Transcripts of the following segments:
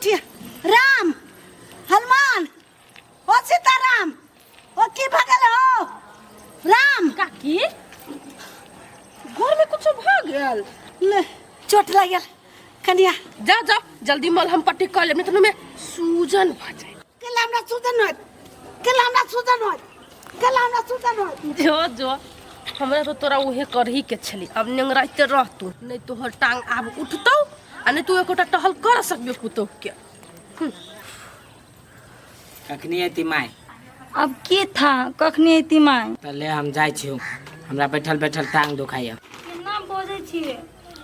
उठिए राम हनुमान ओ सीताराम ओ की भऽ गेल हो राम काकी घर में कुछ भऽ गेल ले चोट लागि गेल कनिया जा जा जल्दी मलहम पट्टी कर लेब नहीं तो में सूजन भऽ जाए केला हमरा सूजन होत केला हमरा सूजन होत केला हमरा सूजन होत जो जो हमरा तो तोरा उहे करही के छली अब नेंगराइते रह तू नहीं तोहर टांग आब उठतौ आ नहीं तू एकोटा टहल कर सकबे पुतोह के कखनी अयती माय अब की था कखनी अयती माय तऽ ले हम जाइ छी हमरा बैठल बैठल टांग दुखाइया केना बजै छियै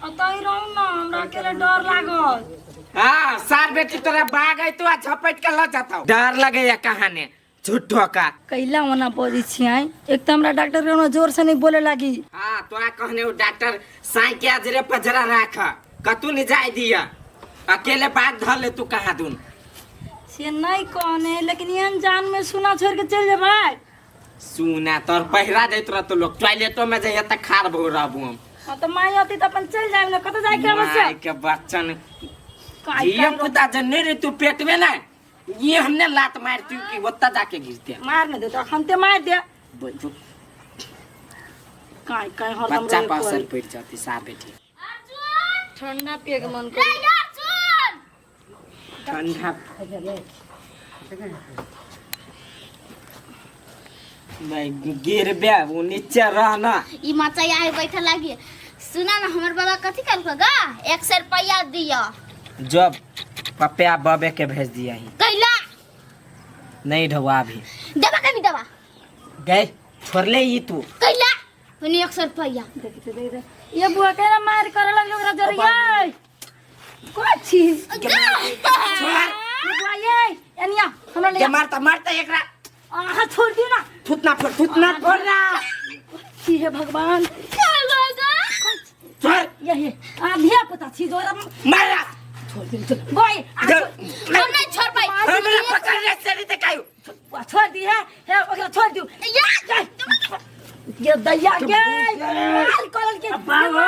अतऽ रहू ने हमरा अकेले डर लागत हाँ सार बेटी तोरा बाघ अयतो आ झपट के ल जातो डर लगैया कहाने झूठो का कैला ओना बजै छियै एक तऽ हमरा डॉक्टर के ओना जोर से नहीं बोले लागी हाँ तोरा कहने वो डॉक्टर साई के अजरे पजरा राख कतू नहीं जाए दिया अकेले बाघ धर ले तू कहाँ दून से नहीं कहने लेकिन एहन जान में सुना छोड़ के चल जेबै सुना तोर पहिरा दैत रहतो लोग टॉयलेटो में जइहे त खार भो रहबू हम हाँ तो माई अती तो अपन चल जाएब ना कतऽ जाए के माय आवश्यक के बच्चन काय ये काय पुता जे नहीं रे तू पेट में ना ये हमने लात मारती कि ओत्ता जाके गिरते मार नहीं दे तो अखन ते मार दे बोल तू काय काय हरदम बच्चा रहे पर असर कोई। पड़ जाती सार बेटी ठंडा पिए के मन करे ठंडा नहीं गिरबे वो नीचे रह ना ई मचाई आए बैठे लागी सुना ना हमर बाबा कथी कहलको गा 100 रुपया दिया जब पप्पा बबे के भेज दिया ही कैला नहीं ढवा अभी दवा कनी दवा गए छोड़ ले ई तू कैला ओने 100 रुपया देखते देखते ये बुआ के ना मार करे लगलो ओकरा जरिया कोई चीज छोड़ ये बुआ ये एनिया हमरा ले के मारता मारता एकरा आहा छोड़ दियो ना थुतना फोड़ थुतना फोड़ ना की हे भगवान छोड़ ये ये आ धिया पुता छी जोरा मारा छोड़ दियो चल गोई आ हम नहीं छोड़ पाई हमरा पकड़ ले सेरी ते कायू छोड़ दी है हे ओकरा छोड़ दियो या ये दैया के माल करल के बाबा।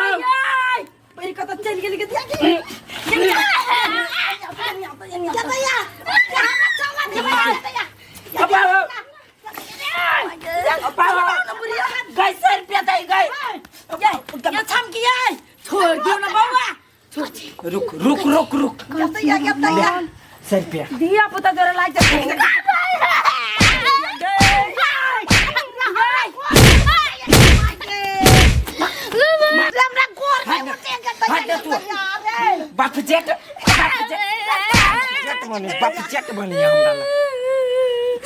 पैर कत चल गेल के दिया के के दैया के हमरा चला दे दैया अब्बा अब्बा गई सौ रुपया दे गई ये छम किया छोड़ दियो ना बउआ रुक रुक रुक रुक के दैया के दैया सौ रुपया दिया पुता जोरे लाग जा हमरा गोर नहीं उठे के दैया हट तू। के दैया रे बाप जेट बाप जेट बनी बाप जेट बनी हमरा ला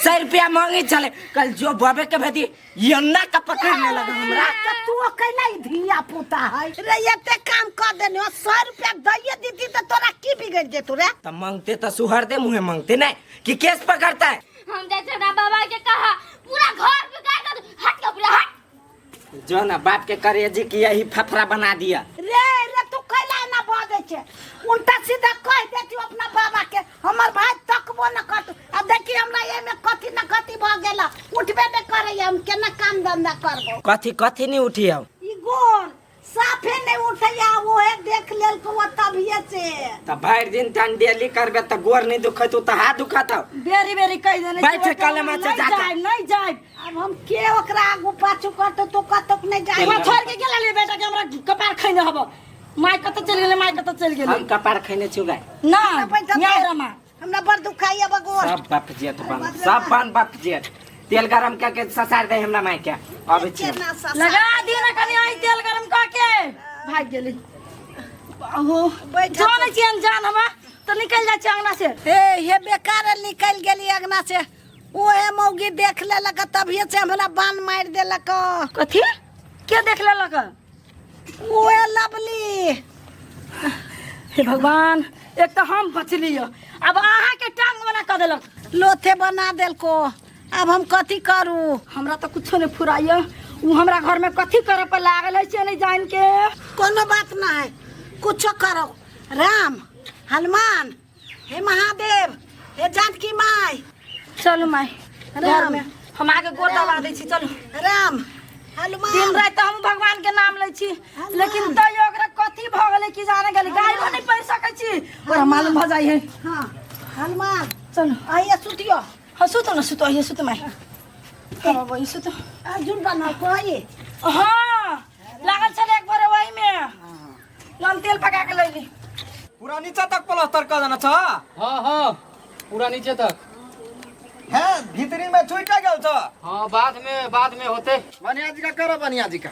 सौ रुपया मांगे चले कल जो बबे के भेदी यन्ना का पकड़ ले लगा हमरा त तू कैला ई धिया पुता है रे एते काम कर देने हो 100 रुपया दैये दीदी त तोरा की बिगड़ जेतु रे तब मांगते तो सुहर दे मुँहे मांगते नहीं कि केस पकड़ता है हम जाए अपना बाबा के कहा पूरा घर बिगाड़ कर हट के पूरा हट जो ना बाप के करेजी की यही फफरा बना दिया रे रे तू कैला ना बजै छै उल्टा सीधा कह देती अपना बाबा के हमर भाई तकबो न करत अब देखी हमरा एमे कथी न कथी भ गेल उठबे न करे हम केना काम धंधा करबो कथी कथी नहीं उठी अब ई गोर साफे नहीं उठैया ओहे देख लेलको तभिए से तब भरि दिन तन डेली करबे त गोर नहीं दुखत तो हाथ दुखत हौ। बेरी बेरी कहि देने बैठ छियै, कलमा से नहि जाके। जायब नहि जायब अब हम के ओकरा आगू पाछू करतो तो कतोक नहीं जाए हमरा छोड़ के गेला ले बेटा के हमरा कपार खैने हब माय कतऽ चलि गेलै माय कतऽ चलि गेलै हम कपार खैने छु गाय ना पैसा न्याय दे। रमा हमरा बड़ दुखाइया बगोर सब बाप जेत बन सब बन बाप जेत तेल गरम करके ससार दे हमरा माय के अबै छी केना ससा- लगा दियो ना कनि आई तेल गरम कऽ के भागि गेलै अहो बैठ जानै छियै अनजान हमरा तऽ निकलि जाइ छियै अंगना से हे हे बेकार निकलि गेली अंगना से ओहे मौगी देख लेलक तभिए से हमरा बान मारि देलक कथी के देख लेलक ओहे लवली हे भगवान एक तऽ हम बचली अब अहाँके टांग बना कऽ देलक लोथे बना देलको अब हम कथी करू हमरा तऽ कुछो नहि फुराइए उ हमरा घरमे कथी करऽ पर लागल है से नहि जान के कोनो बात ना है कुछो करो राम हनुमान हे महादेव हे जानकी माय चलू माय राम। घरमे हम आगे गोर दबा दै छी चलू राम हनुमान दिन राति तऽ हम भगवान के नाम लै छी लेकिन तैयो ओकरा कथी कथी भऽ गेलै की जाने गेलै गायबो नहि पढ़ि सकै छी ओकरा मालूम भऽ जाइ है हाँ हनुमान चलू आइए सुतियो हाँ सुतू न सुतू आइए सुतू माय हाँ बाबा ई सुतू अर्जुन बनल कोई हाँ लागल छलै एक बार वही में नून तेल पका के लैली पूरा नीचा तक प्लास्टर कर देना छ हाँ हाँ पूरा नीचे तक है भीतरी में छूट गेल छ हाँ बाद में होते बनिया जी का कर बनिया जी का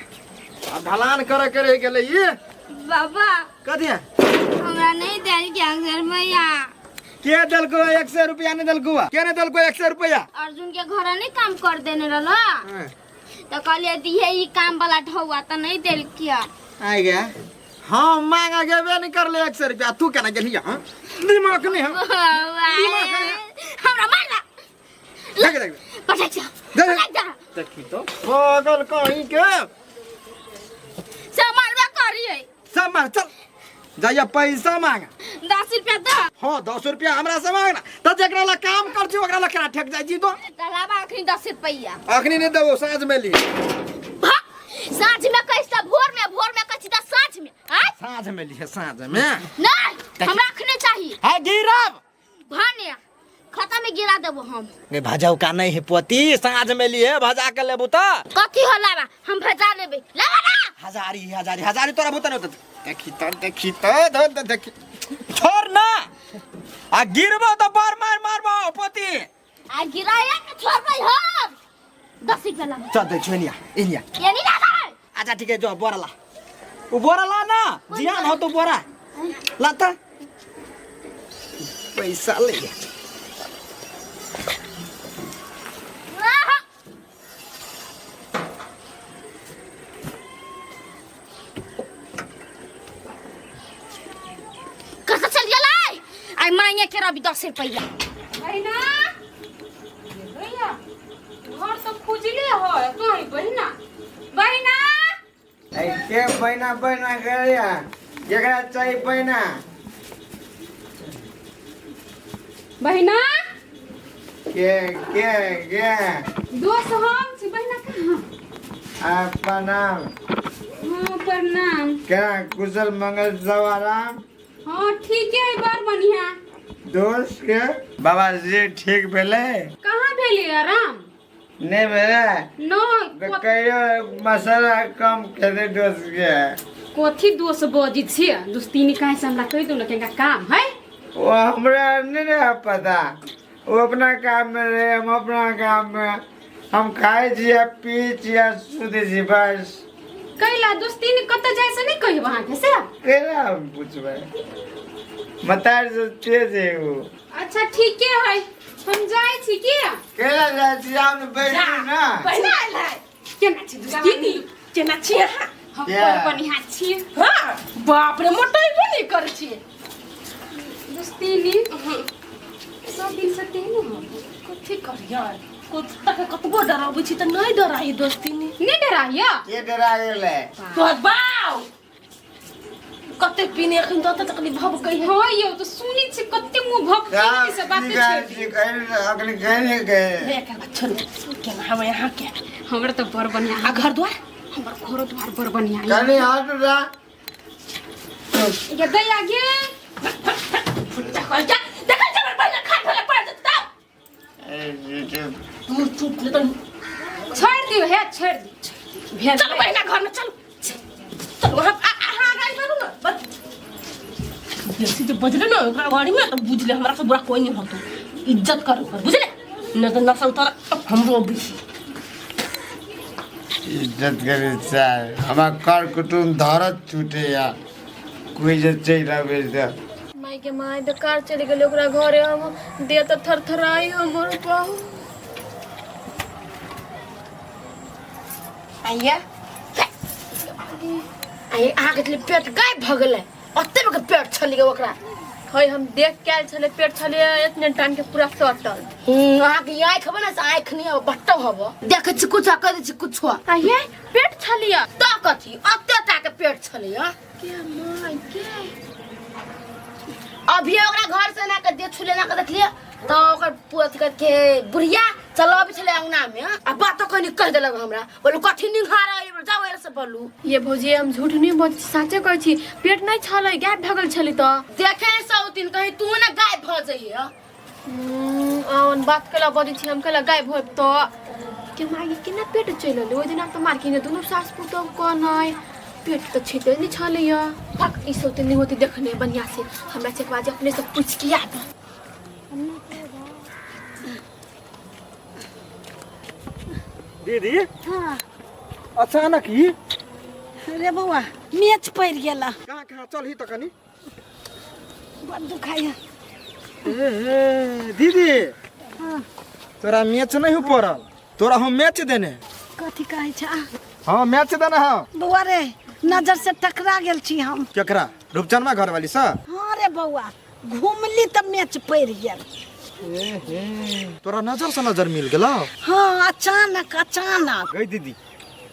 अब ढलान करे के रह गेलै ई बाबा कथी है हमरा नहीं देल के अक्षर भैया के देलको 100 रुपया नहीं देलको के नहीं देलको 100 रुपया अर्जुन के घर नहीं काम कर देने रहल तो कहलिए दिहे ई काम वाला ढौआ तो नहीं देल किया आ गया हाँ मांगा गेबे नहीं करले 100 रुपया तू केना गेलिया हाँ दिमाग नहीं है हमरा मारला देख देख पटक जा देख। पटक जा देखी तो पागल कहीं के से मारबे करिए सब मार चल जाइया पैसा मांगा 10 रुपया दो हाँ 10 रुपया हमरा से मांगना तो जेकरा ला काम कर छी ओकरा ला केना ठेक जाइ छी तो तलाबा अखनी 10 रुपया अखनी नहीं देबो साँझ में ली भाग साँझ में कहै छी भोर में भोर में कहै छी तऽ साँझ में आय साँझ में लिए साँझ में नहीं हमरा अखने चाहिए है गिरब भने खाता में गिरा देबो हम ने भजाऊ का नहीं है पोती साँझ में लिए भजा के लेबू तो कथी हो लाबा हम भजा लेबै लाबा ना हजारी हजारी हजारी तोरा भूत नहीं होता देखी तो देखी तो धो धो देखी छोड़ ना आ गिरबो तो बार मार मारबो पोती आ गिराया के छोड़बै हम 10 रुपया लाबा चल दे छुनिया इनिया ये नहीं लाबा अच्छा ठीक है जो बोरा ला वो बोरा ला ना जियान हो तो बोरा लाता पैसा ले आहा! कतऽ चल गेलै आइ मांगे के रवि 10 रुपया बहिना भैया घर सब खुजले है कहीं बहिना बहिना के बहिना बहिना करैया जेकरा चाही बहिना बहिना के दोस्त हम छी बहिना कहाँ आ प्रणाम हाँ प्रणाम केना कुशल मंगल सब आराम हाँ ठीक है बड़ बढ़िया दोस्त के बाबा जी ठीक भेलै कहाँ भेलै आराम नहीं भेलै नहि तऽ कहियो मसाला कम खेतै दोस्त के कथी दोस्त बजै छियै दोस्ती निकाय से हमरा कहि दू ने केना काम है वो हमरा नहीं रहे पता वो अपना काम में रहे हम अपना काम में हम खाए छियै पी छियै सुतै छी बस कैला दोस्ती ने कतऽ जाइ से नहि कहियो अहाँके से केना हम पूछबै मतार से तेज है वो अच्छा ठीके है हम जाइ छी की केना जाइ छी आउ ने बैठू ना बहिना केना छी दोस्ती केना छी अहाँ हम क्या? बड़ बढ़िया छी हाँ बाप रे मोटेबो नहीं करै छी दोस्ती सब दिन से तेहने हम कथी करियै कुत्ता के कतबो डराबै छी तऽ नहि डराई दोस्ती नी नहि डराइया के डरा गेलै तोहर बाउ कते पीने एखन तऽ तकली भबकै है हाँ यौ तऽ सुनै छी कते मुँह भक से बात छै अखनी कहीं गए हे एकर बात छोड़ू केना हवे अहाँ के हमरा तऽ बड़ बढ़िया आ घर द्वार हमर घरो द्वार बड़ बढ़िया है कनी हट जा गे दैया गे देखल जा देखल जा हमर बहिना खाट भेलै पड़ जेतै तब तू चुप ले तऽ छोड़ दियौ हे छोड़ दियौ भेल चलू बहिना घर में चलू चलू अहाँ अहाँ गाड़ी करू ना बस बेसी जे बजले ना ओकरा गाड़ी में तो बुझले हमरा से बुरा कोई नहीं होतो इज्जत करू पर बुझले न तो नशा उतर हमरो भी इज्जत करे चाहे हमार कर कुटुम धरत छूटे या कोई जे चलि आबै तऽ माय के माय बेकार चलि गेलै ओकरा घरे हम देह तऽ थरथराइ हमर बाबू आइया आइए अहाँके छलै पेट गायब भऽ गेलै ओते के पेट छलै ओकरा है हम देख के आयल छलै पेट छलै एतने टान के पूरा सटल अहाँके आँखि हबे ने से आँखि नहि हबे बट्टो हबे देखै छी कुछ कह दै छी कुछो आइए पेट छलियै तऽ कथी ओते टा के पेट छलै के माय के अभी ओकरा घर से ना के दे छुले ना के देखलिए तो ओकर अथी के बुढ़िया चलबे छलै अंगना में आ बातो कनी कह देलक हमरा बोलू कथी निहार जाओ एला से बोलू। ये भौजी हम झूठ नहीं बजै छी, साचे कहै छी, पेट नहीं छलै, गायब भऽ गेल छलै। तऽ देखे सौतीन कहीं तू ना गायब भऽ जइहे। आन बात केला बजै छी, हम केला गायब होब तऽ के माय केना पेट चलि एलै ओहि दिना। तऽ मारकिन दुनू सास पुतोह कहनै पेट तऽ छिते नहि छलैया। फक ई सब तऽ नहि होतै देखने बढ़िआँ से, हमरा चकवा जे अपने से पूछि के आब। दीदी हाँ अचानक ही रे बौआ मेच पड़ि गेल। कहाँ कहाँ चल ही तो कनी बड़ दुखाइया। ए दीदी हाँ तोरा मैच नहीं हो पड़ल, तोरा हम मैच देने। कथी कहै छै? हाँ मैच देने। हाँ बौआ रे नजर से टकरा गेल छी हम। केकरा? रूपचनमा घर वाली सा? हाँ रे बौआ घुमली तऽ मैच पड़ि गेल। तोरा नजर से नजर मिल गेल? हाँ अचानक अचानक। गई दीदी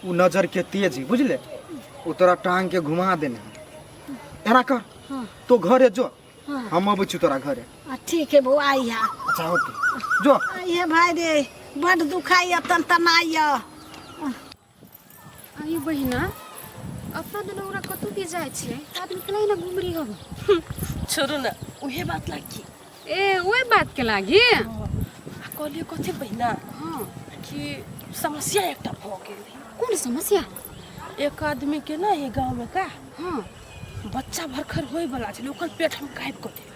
उ नजर के तेज ही बुझले, उ तोरा टांग के घुमा देने। एना कर हाँ। तो घरे जो, हाँ। हम अबै छी तोरा घरे। ठीक है बौआ आइया। अच्छा होते जो। आइए भाई रे बड दुखाइया तन तनाइया। आइयो बहिना अपना दुनू ओकरा कतौ भी जाइ छियै तऽ आदमी केना एना घुमरी हब। छोड़ू ना उहे बात लागी। ए ओहि बात के लागी? आ कहलियै कथी बहिना? हाँ कि समस्या एकटा भऽ गेल। कोन समस्या? एक आदमी के ना ये गाँव में का हाँ बच्चा भरखर होय वाला छलै, ओकर पेट हम गायब कऽ देलियै।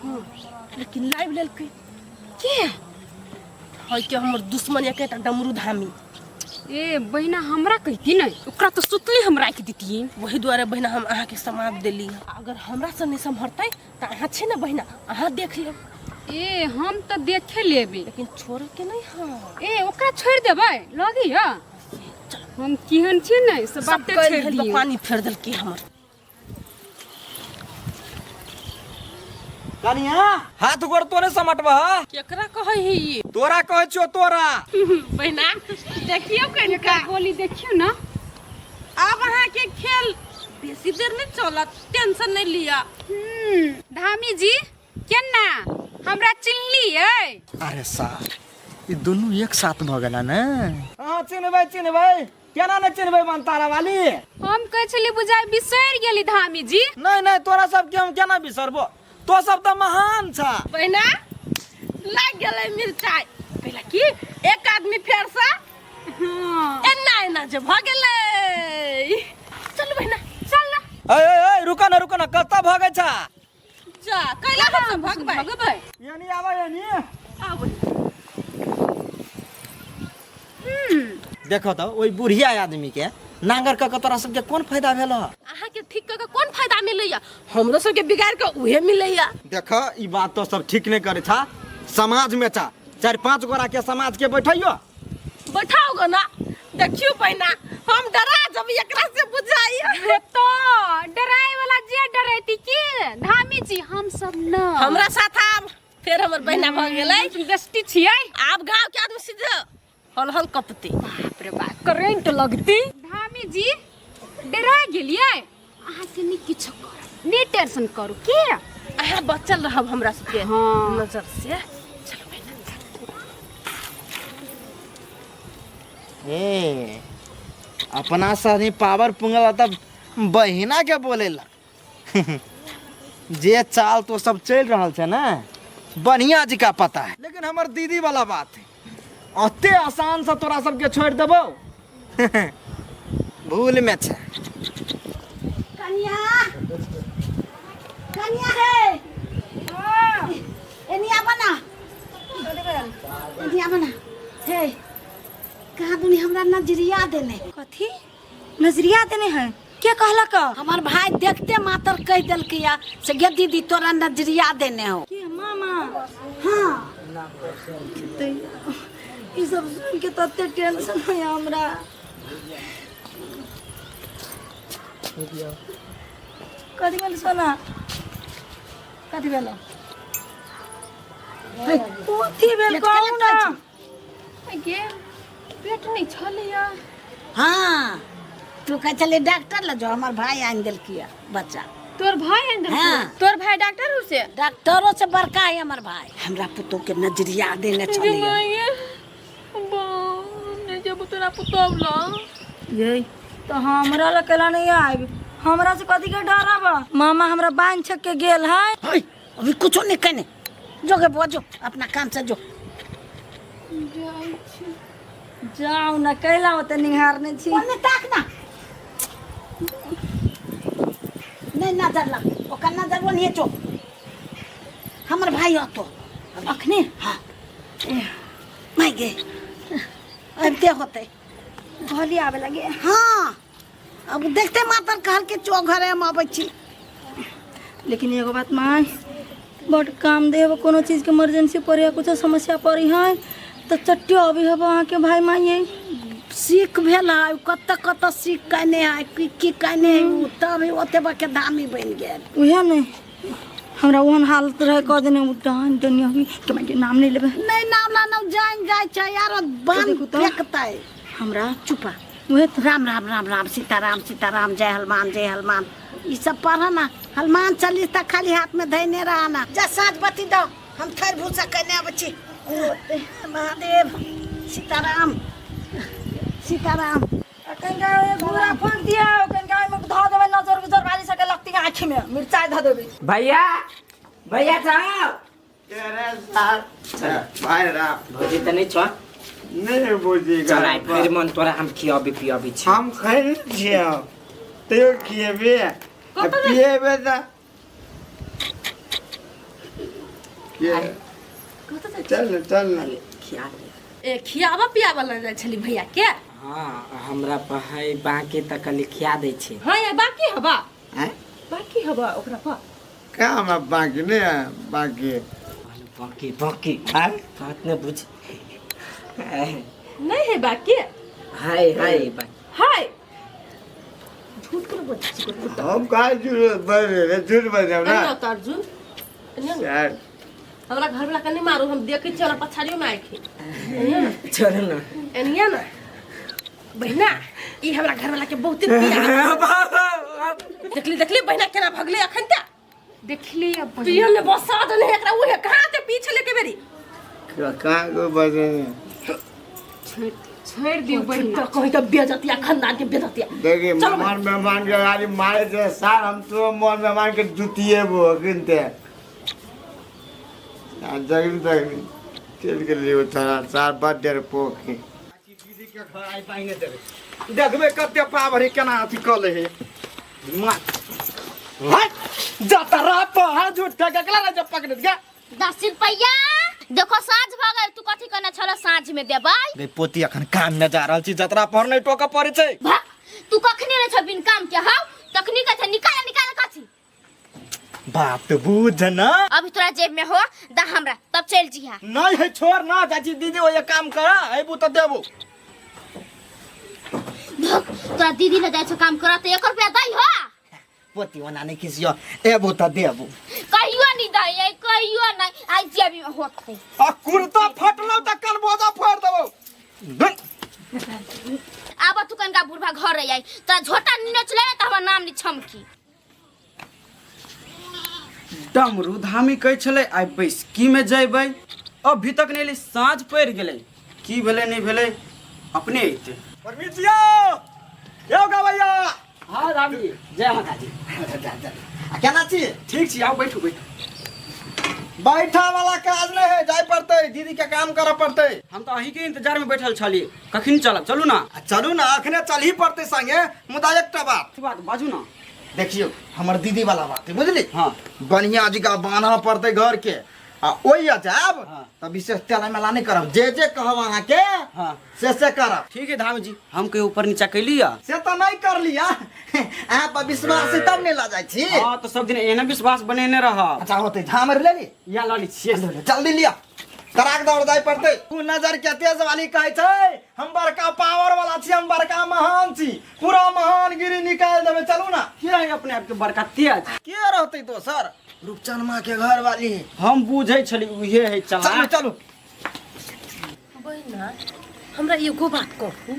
हाँ लेकिन लाबि लेलकै के? है के हमर दुश्मन एकेटा डमरू धामी। ए बहिना हमरा कहती नहीं, ओकरा तो सुतली हम राखि देतियै। वही दुआरे बहिना हम अहाँके समाप देली। अगर हमरा से नहीं सम्हरतै तऽ अहाँ छी ने बहिना, अहाँ देख लेब। ए हम तऽ देखे लेबै लेकिन छोड़ के नहीं। हाँ ए ओकरा छोड़ि देबै लगी ह हम केहन छी ने से सब बाते कहि छोड़ि भेल दियै। पानी फेर देलकै हमर। कनिया हाथ गोड़ तोरे समटबह। केकरा कहै है ई? तोरा कहै छियो तोरा। बहिना देखियौ कनिका बोली देखियौ ना। आब अहाँके खेल बेसी देर नहीं चलत, टेंशन नहीं लिया। धामी जी केना हमरा चिन्हलियै? अरे सार ई दुनू एक साथ भऽ गेला ने। हाँ चिन्हबै चिन्हबै केना ने चिन्हबै मनतारा वाली। हम कहै छली बुझाइ बिसरि गेली धामी जी। नहीं नहीं तोरा सबके हम केना बिसरबो, तो सब तऽ महान छा। बहिना लाग गेलै मिरचाइ। पहला की एक आदमी फेर से हाँ एना एना जे भऽ गेलै। चलू बहिना चल ना। ए ए ए रुका ना रुका ना, कतऽ भगै छा? जा कैला हम भगबै भगबै यानी आबै यानी आबै। देखो तो ओहि बुढ़िया आदमी के नांगर कऽ के तोरा सबके कोन फायदा भेल? अहाँके ठीक कऽ के कोन फायदा मिलैया? हमरो सबके बिगाड़ के उहे मिलैया। देख ई बात तो सब ठीक नहीं करे छा। समाज में छा 4-5 गोरा के समाज के बैठैयो। बैठाओ गो ना। देखियो बहिना हम डरा जब एकरा से बुझाइया। तो डराए वाला जे डरेती के धामी जी हम सब न हमरा साथ आब फेर हमर बहिना भऽ गेलै। बेस्टी छियै। आब गांव के आदमी सीधे हल हल कपते। बाप रे बाप करेंट लगती। धामी जी डरा गेलियै? अहाँ से नहीं किछु करब, नहीं टेंशन करू के अहाँ बचल रहब हमरा सबके हाँ। नजर से। चलो बहिना। ए अपना सारी पावर पुंगल तब बहिना के बोलेला। जे चाल तो सब चल रहल छै ने बढ़िया जी का पता है, लेकिन हमर दीदी वाला बात है अते आसान से तोरा सबके छोड़ देबो भूल में छै। कनिया कनिया हे एनिया बना एनिया बना हे कहाँ दुनी हमरा नजरिया देने। कथी नजरिया देने है? के कहलक? हमार भाई देखते मातर कह देलकै से गे दीदी तोरा नजरिया देने हो। के मामा? हाँ ई सब सुन के तते टेंशन होया हमरा। कथी भेल सोना? कथी भेल? कथी भेल कहू ना। गे पेट नहीं छलैया। हाँ तू कहै छली डॉक्टर लग जो, हमार भाई आनि देलकै बच्चा। तोर भाई है अंदर हाँ। तोर भाई डॉक्टर हो से डॉक्टरों से बड़का है हमर भाई। हमरा पुतोह के नजरिया देने छलिए। नहीं जब तोरा पुतोह ला ये तो हमरा लग केला नहीं आबि, हमरा से कथी के डर बा? मामा हमरा बांध छक के गेल है। है अभी कुछो नहीं कहने, जो के बुआ जो अपना काम से जो जाऊ ना कैला ओते निहारने छी। ओने ताक ना, नहीं नजर लग ओकर नजर ओनिए चो। हमर भाई अतो अखने। हाँ माय गे अबते होते कहली आवे लगे। हाँ अब देखते मातर कहल के चो घरे हम अबै छी। लेकिन एगो बात माय, बड़ काम देब, कोनो चीज के इमरजेंसी पड़े कुछ समस्या पड़ी है तो चट्टी अभी हब अहाँ के भाई माई। सीख भेल है कत कत सीख कहने है की की कहने है उ तब ओते बके दामी बनि गेल। उहे ने हमरा ओहन हालत रहे कह देने उ डान दुनिया भी के माय के नाम नहीं लेबे। नहीं नाम ला ना जान जाय छै यार बान देखू तो। फेंकतै हमरा चुपा। उहे तो राम राम राम राम सीताराम सीताराम जय हनुमान जय हनुमान ई सब पढ़ ना। हनुमान चालीसा खाली हाथ में धैने रहना। जा साँझ बत्ती दो हम थर भूसा कहने आबै छी। महादेव सीताराम सीताराम। कनका घूरा फेंक दिया, कनका में धऽ देबै नजर गुजर वाली सके लगती आँखि में मिर्चाई धऽ देबै। भैया भैया जाओ। तेरे साथ भाई राम भौजी तऽ नहि छौ? नहीं बुझी चल आइ भरि मन तोरा हम खियाबी पियाबी छी। हम खैने छियै तैयो खिएबे पिएबे तऽ चल चल ना। खिया ले। ए खियाबा पियाबा लग जाइ छली भैया के। हाँ हमरा पर है बाकी तऽ कहली खिया दै छी। हाँ यार बाकी हबा। हैं? बाकी हबा ओकरा पर का हमरा बाकी नहीं है बाकी बाकी बाकी हैं? बात ने बुझ नहीं है बाकी। हाय हाय बाकी हाय झूठ क्यों बोल छी? हम का झूठ बोल रहे झूठ बोल रहे ना ना तो अर्जुन सर हमरा घर वाला कनी मारू हम देखै छी हमरा पछाड़ियो में आखि। छोड़ ना एनिया ना बहिना ई हमरा घर वाला के बहुत प्यार। देखली देखली बहिना केना भगले अखन त देखली अब पियल ने बसा देने एकरा उहे कहां ते पीछे लेके बेरी कहाँ को बजे छोड़ दियो बहिना। तो कहीं के बेजतिया खानदान के बेजतिया। देखिए मन मेहमान के गाड़ी मारे से सार हम तो मन मेहमान के जुतिए वो गिनते जगन तक चल के लिए उठा चार बार डेढ़ पोखी दीदी के घर आई पाइने देबे देखबे कते पावरी केना अथी क ले हे हट जाता रह पहाड़ झूठ के अगला राजा पकड़ गया। 10 रुपया देखो साँझ भ गेल तू कथी कहने छल साँझ में देबै। गे पोती अखन काम न जा रहल छी जतरा पर नहीं टोका पड़ै छै। तू कखनी रहे छ बिन काम के हौ तखनी कहै छ निकाल निकाल कथी बात बुझ ना। अभी तोरा जेब में हो दा हमरा तब चल जिहा। नहीं है छोड़ ना चाची दीदी वो ये काम करा अबू तो देबू। तोरा दीदी ने जाइ छ काम करा त 1 रुपया दई हो। पोती ओना नहीं खिसियो एबू तो देबू। कहियो नहीं दई कहियो नहीं आई जेबी में होतै। आ कुर्ता फटलौ त कल बोझा फाड़ देबौ। आब तू कनका बुढ़वा घर आई तोरा झोटा नीने चले त हमर नाम नि छमकी। डमरू धामी कहै छलै आइ बैसकी में जयबै अभी तक नहीं एलै साँझ पड़ि गेलै की भेलै नहीं भेलै अपने अयतै। परमीत जी यो गवैया। हाँ राम जी जय माता जी। केना छी? ठीक छी आओ बैठू बैठू। बैठा वाला काज नहीं है जाय पड़तै दीदी के काम करऽ पड़तै। हम तो अहीं के इंतजार में बैठल छली कखन चलब चलू ना। चलू ना अखने चलही पड़तै संगे मुदा एकटा बात। बात बाजू ना। देखियो हमर दीदी वाला बात है बुझली। हाँ बढ़िया जगह बान्ह पड़तै घर के आ ओहि जायब त विशेष तेला मेला नहीं करब जे जे कहब अहाँ के। हाँ से करब। ठीक है धाम जी हम के ऊपर नीचा कैली से तो नहीं कर लिया अहाँ पर विश्वास से तब नहीं ला जाइ छी। हाँ तो सब दिन एहने विश्वास बनेने रह। अच्छा होतै झामर ले ली या ल ली छियै जल्दी लिया तराक दौड़ जाय पड़तै। उ नजर के तेज वाली कहै छै हम बड़का पावर वाला छी हम बड़का महान छी पूरा महानगिरी निकाल देबै चलू ना। के है अपने आप के बड़का तेज के रहतै दोसर रूपचनमा के घर वाली। हम बुझै छली उहे है चला चलू चलू। बहिना हमरा एगो बात कहू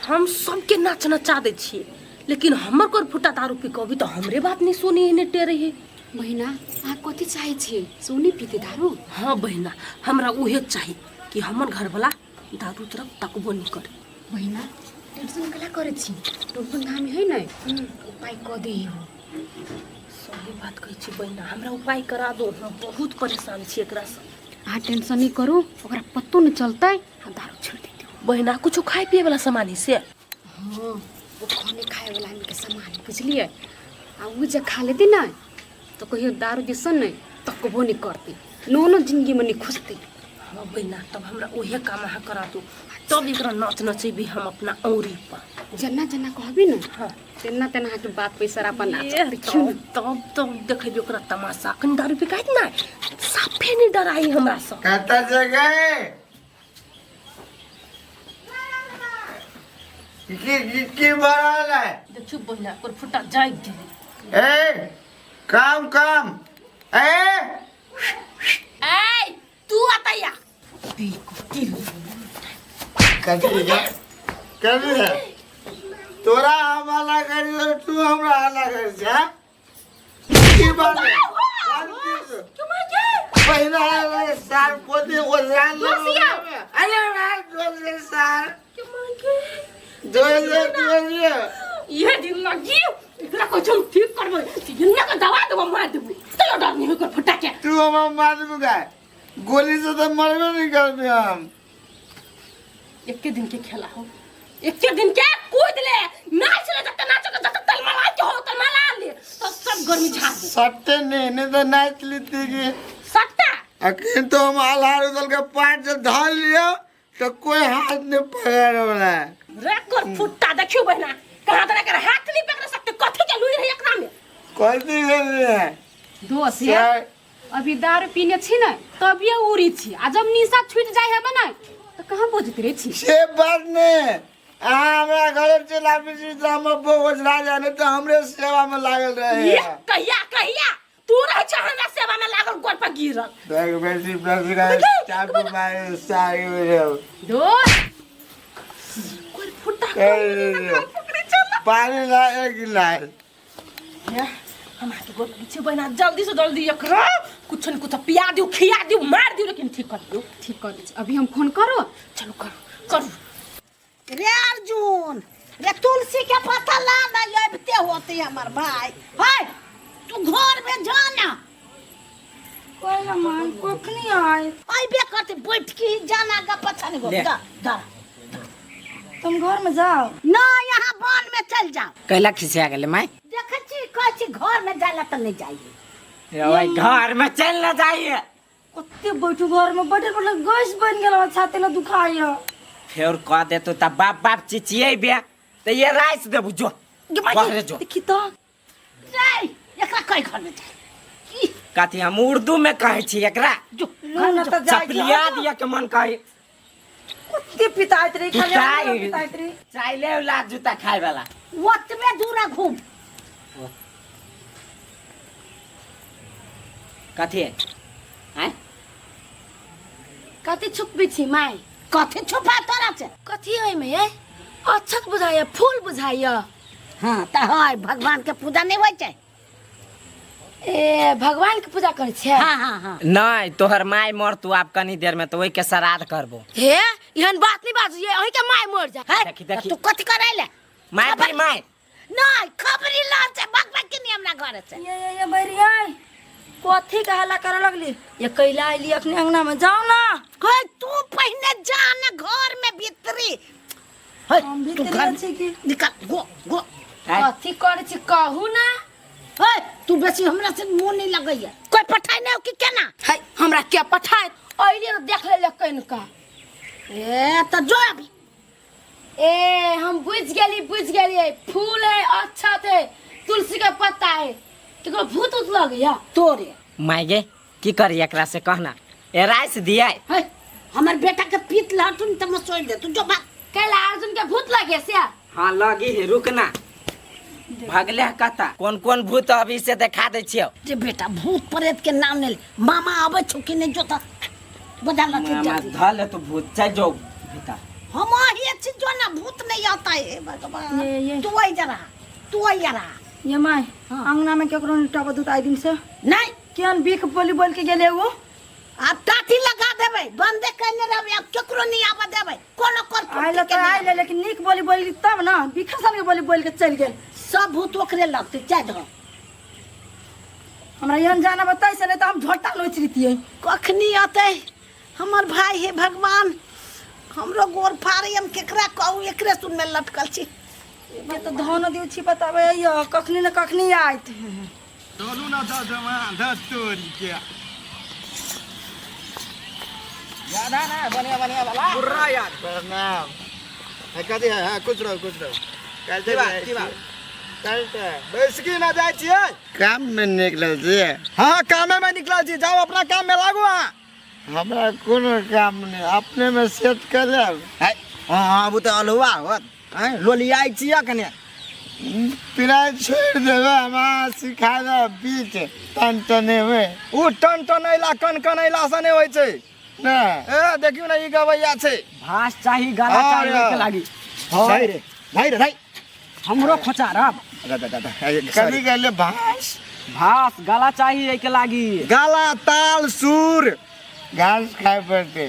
हम सबके नाच नचा दै छी लेकिन हमर कोर फुटा दारू पी कऽ अभी तऽ हमरे बात नहीं सुनी ने टेरे है। बहिना, अहाँ कथी चाहै छियै? सोनी पीते दारू? हाँ बहिना, हमरा उहे चाही कि हमर घरवाला दारू तरफ तकबो नहीं करे। बहिना, टेंशन कला करै छी? टुनटुन धामी है ने, उपाय कऽ दे हो। सही बात कहै छी बहिना, हमरा उपाय करा दो, हम बहुत परेशान छी एकरासँ। अहाँ टेंशन नहीं करू, ओकरा पतो नहीं चलतै, हम दारू छोड़ि देतै। बहिना, कुछो खाए पिए वाला सामान है से? हाँ, ओ खाने खाए वाला आदमी के सामान है, बुझलियै? आ उ जे खा लेतै ने तो कहियो दारू दिसन नहीं तकबो नहीं करतै, नोनो जिंदगी में नहीं खुजतै। हाँ बहिना, तब हमरा उहे काम अहाँ करा दो, तब एकरा नाच नचेबी हम अपना औरी पर। जेना जेना कहबी ने, हाँ, तेना तेना अहाँके बात पैसा अपन नाच। ए, तब तब तब देखेबी ओकरा तमाशा। अखन दारू पिकाइत ना साफे नहीं डराई हमरा से। कतऽ छै गे? की की की भऽ रहल है? देखियौ बहिना, ओकर फुटा जागि गेलै। ए काम काम ए ए तू अतैया पी को कथी है? कथी है? तोरा हम हल्ला करी तू हमरा हल्ला करी छै, हाँ? की बात है? पहिला साल पोती ओझरान। अरे भाई, दोसर साल दोसर दोसर ये दिन लगी एकरा को हम ठीक करबै, जिन्ना के दवा देबो, मार देबो, तैयो डर नहीं ओकर फुटा के। तू हमरा मार देबू गाय, गोली से तो मरबे नहीं करबे हम। एके दिन के खेला हो, एके दिन के कूद ले, नाच ले, जब नाच के जब तलमला के हो तलमला ले तब सब गर्मी झाड़ दे। सट्टे नहीं नहीं तो नाच लेती की सट्टा। अखन तो हम आल्हार उदल के पाट जब धर लियो तो कोई हाथ नहीं पकड़ वाला है। रे कर फुट्टा, देखियो बहना, कहाँ तरह कर हाथ नहीं पकड़ सकते, कथी के लुई है एकरा में? कथी भेल है? दोस्त ये अभी दारू पीने छी ने तभिए उड़ी छी, आ जब निशा छूट जाय है ने तो कहाँ बजत रहे छी? से बात नहीं, अहाँ हमरा घर चलि आबै छी तऽ हमर बौआ ओझरा जाय, नहि तऽ हमरे सेवा में लागल रहे। ये कहिया कहिया तू रह छ हमरा सेवा में लागल, गोड़ पर गिरल। देख बेसी बेसी चाकू मारे सारी हो। दोस्त कोई फुट्टा पानी ला एक गिलास। हम आके गोड़ लगै छी बहिना, जल्दी से जल्दी एकरा कुछ न कुछ पिया दियो, खिया दियो, मार दियो, लेकिन ठीक कर दियो। ठीक कर दै, अभी हम फोन करो। चलो करो करू। रे अर्जुन, रे तुलसी के पत्ता ला ना, अबिते होते हमर भाई। हाय, तू घर में जा ना। कोई मान कखनी आए? अइबे करते, बैठ के ही जाना गा पछा नहीं गो। ले। जा जा। तुम घर में जाओ ना, यहाँ वन में चल जाओ। कैला खिसिया गेलै माय? देखै छी, कहै छी घर में जाला तऽ नहीं जाइए। ओए घर में चल ना जाइए। कते बैठू घर में, बैठल बैठल गैस बन गेल, हमरा छाती न दुखाइए। फेर कह देतो त बाप बाप चिचियेबे त ये राइस देबू, जो बाहरे जो। देखी तो जाय एकरा कहि घर में जाय। कथी हम उर्दू में कहै छी एकरा? जो लो न त जाय। चपलिया दिया के मन कहे। कते पिताइत रही खाली, पिताइ। हमरा पिताइत रही। चाइले वाला जूता खाए वाला। ओतबे दूरा घूम। कथी है? आँय? कथी छुपबै छी माय? कथी छुपा तोरा से? कथी एहिमे ये? अक्षत बुझाइया, फूल बुझाइया। हाँ तऽ है, भगवान के पूजा नहीं होइ छै। ए भगवान के पूजा करै छियै? हाँ हाँ हाँ। नहीं, तोहर माय मरतू आब कनी देर में, तो ओहि के श्राद्ध करबो। हे एहन बात नहीं बाजू, ये अहीं के माय मर जा। है, देखी, देखी। तू कथी करै ले? माय भाई माय। नहीं, खबरी लाल से बक बक के नहीं हमरा घर से। ये ये ये बैरिया कथी के हल्ला करे लगली? ये कैला आइली अपने अंगना में, जाओ ना। हे तू पहिने जा ना घर में भीतरी। हे हम तू भीतरी घर छी की? निकल, गो गो। आँय? कथी करै छी कहू ना। हे तू बेसी हमरा से मुंह नहीं लगैया। कोई पठाई नहीं हो कि केना? है हमरा के पठाए? अइले तो देख ले कनिका। ए तो जो अभी। ए हम बुझ गेली, बुझ गेलियै, फूल है, अक्षत है, तुलसी के पत्ता है, केकरो भूत उत लगैया तोरे। माय गे की करी एकरा से कहना, ए राइस दिया। हे हमर बेटा के पीत लहटुन त मसोइ दे, तू जो भाग। कैला अर्जुन के भूत लगे से? हाँ लगी है, रुकना भगले कता कौन कौन भूत अभी से देखा दे छियो। जे बेटा भूत प्रेत के नाम नहीं ले, मामा आबै छौ कि नहीं जो त बजा लथि मामा जल्दी। धल तो भूत छै जो भीतर। हम आही छी जो ना भूत नहीं आता है भगवान। ये, ये। तू वही जरा। तू यारा ये my अंगना में केकरो नहीं टप दूत आइ दिन से नहीं केहन बीख बोली बोल के गेले वो आब टाटी लगा देबै बंदे कने रहबै आब केकरो नहीं आबऽ देबै कोनो कर आइल तऽ आइल लेकिन नीक बोली बोली तब ना बीखा सन के बोली बोल के चलि गेल सब भूत ओकरे लगतै चाह दहो हमरा एहन जाना बताइ से नहीं तऽ हम झोटा नोचि रहितियै कखनी अतै हमर भाई हे भगवान हमरो गोर फाड़ै हम केकरा कहू एकरे सुनमे लटकल छी ये तऽ धन दिउ छी बताबै यौ कखनी ने कखनी आयत चलू ना दस जमा दस तोरी के याद है ना बढ़िया बढ़िया वाला पूरा याद प्रणाम है कथी है हाँ कुछ रहो कुछ रहो कल की बात की बात चलते बैसकी ना जाइ छियै काम में निकलल छियै हाँ कामे में निकलल छी जाओ अपना काम में लागू अहाँ हमरा कोनो काम नहि अपने में सेट कर लेब है हाँ हाँ वो तऽ अलहुआ होत हैं लोलियाइ छियै अखने पिराय छोड़ि देबै हमरा सिखा देब बीच टन टनेबै ओ टन टनैला कन कनैला से नहि होइ छै नहि ए देखियौ ने ई गवैया छै भास चाही गाला चाही ओहिके लागी धै रे धै रे धै हमरो खोचारब कथी कहले भास भास गाला चाही एहिके लागी गाला ताल सुर घास खाय पड़तै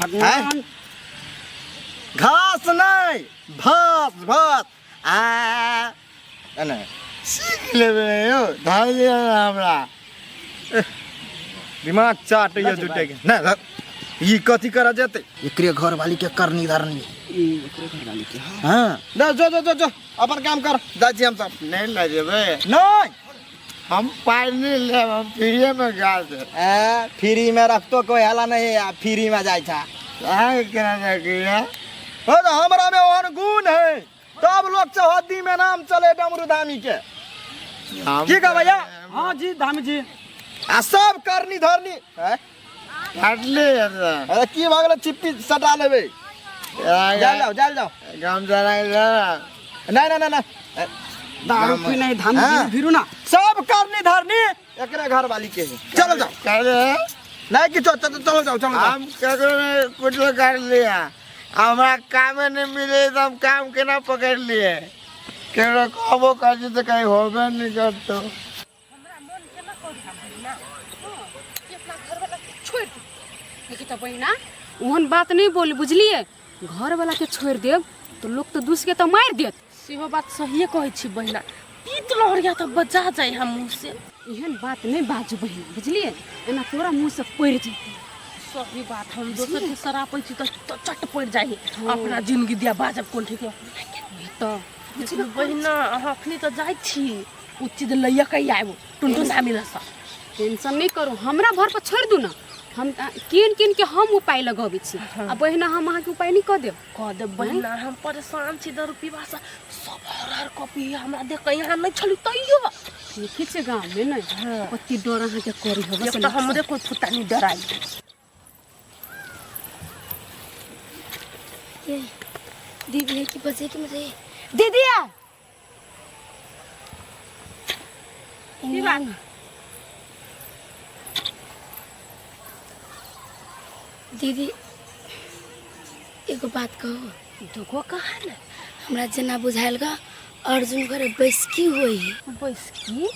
भगवान घास नहि भास भास आ नहि सीख लेबै यौ धर दिअ ने हमरा दिमाग चाटैया जुटे के नहि ई कथी करऽ जेतै एकरे घर वाली के करनी धरनी ई एकरे घर वाली के हाँ जो जो जो जो जो अपन काम कर जाइ छी हम सब नहि लऽ जेबै नहि हम पाइ नहि लेब हम फ्रीए में गा देब ए फ्री में रखतो कोई हला नहीं आ फ्री में जाइ छा अहाँके केना देखैया हो तो हमरा में ओहन गुण है तब लोग चौहद्दी में नाम चले डमरू धामी के की कह भैया हाँ जी धामी जी आ सब करनी धरनी हैं? फाटले अरे की भऽ गेलै चिप्पी सटा लेबै जाल जाओ जाल जाओ गामछा राखि नहीं नहीं नहीं नहीं दारू पी नहीं धामी हाँ। जी भिरू ना सब करनी धरनी एकरे घर वाली के है चलो जाओ करे नहीं कि चलो चलो चलो जाओ चलो जाओ हम ककरो नहीं कुछो कर लिया हमरा कामे नहीं मिले तो हम काम केना पकड़ लिए केकरो कहबो कर छी तऽ कहीं होबे नहीं करतो देखी तऽ बहिना ओहन बात नहीं बोली बुझलिए घर वाला के छोड़ देब तो लोग तो दूस के तो मार देत सेहो बात सहिए कहै छी बहिना पीत लहरिया तऽ बजा जाइ हम मुँह से एहन बात नहीं बाजू बहिना बुझलिए एना तोरा मुँह से पड़ि जेतै सही बात हम दोसर के सरापै छी तऽ चट पड़ि जाइ अपना जिंदगी दिया बाजब कोन ठीक तऽ लेकिन बहिना अहाँ अखनी तऽ जाइ छी ओ चीज लैया के आयब टुनटुन धामी लसँ टेंशन नहीं करू हमरा घर पर छोड़ दू ना हम कीन कीन के हम उपाय लगबै छी आ बहिना हम अहाँके उपाय नहीं कऽ देब कऽ देब बहिना हम परेशान छी दारू पीबासँ सब हर हर कॉपी हमरा देख कऽ यहाँ नहि छली तैयो देखै छै गाँवमे ने कते डर अहाँके करी होबे एक तऽ हमरे कोइ फुटा नहीं डराइ ये दीदी है कि बजे कि मुझे दीदी है की बात दीदी एगो बात कहू दुगो कहा ने हमरा जेना बुझायल गा अर्जुन घरे बैसकी होई बैसकी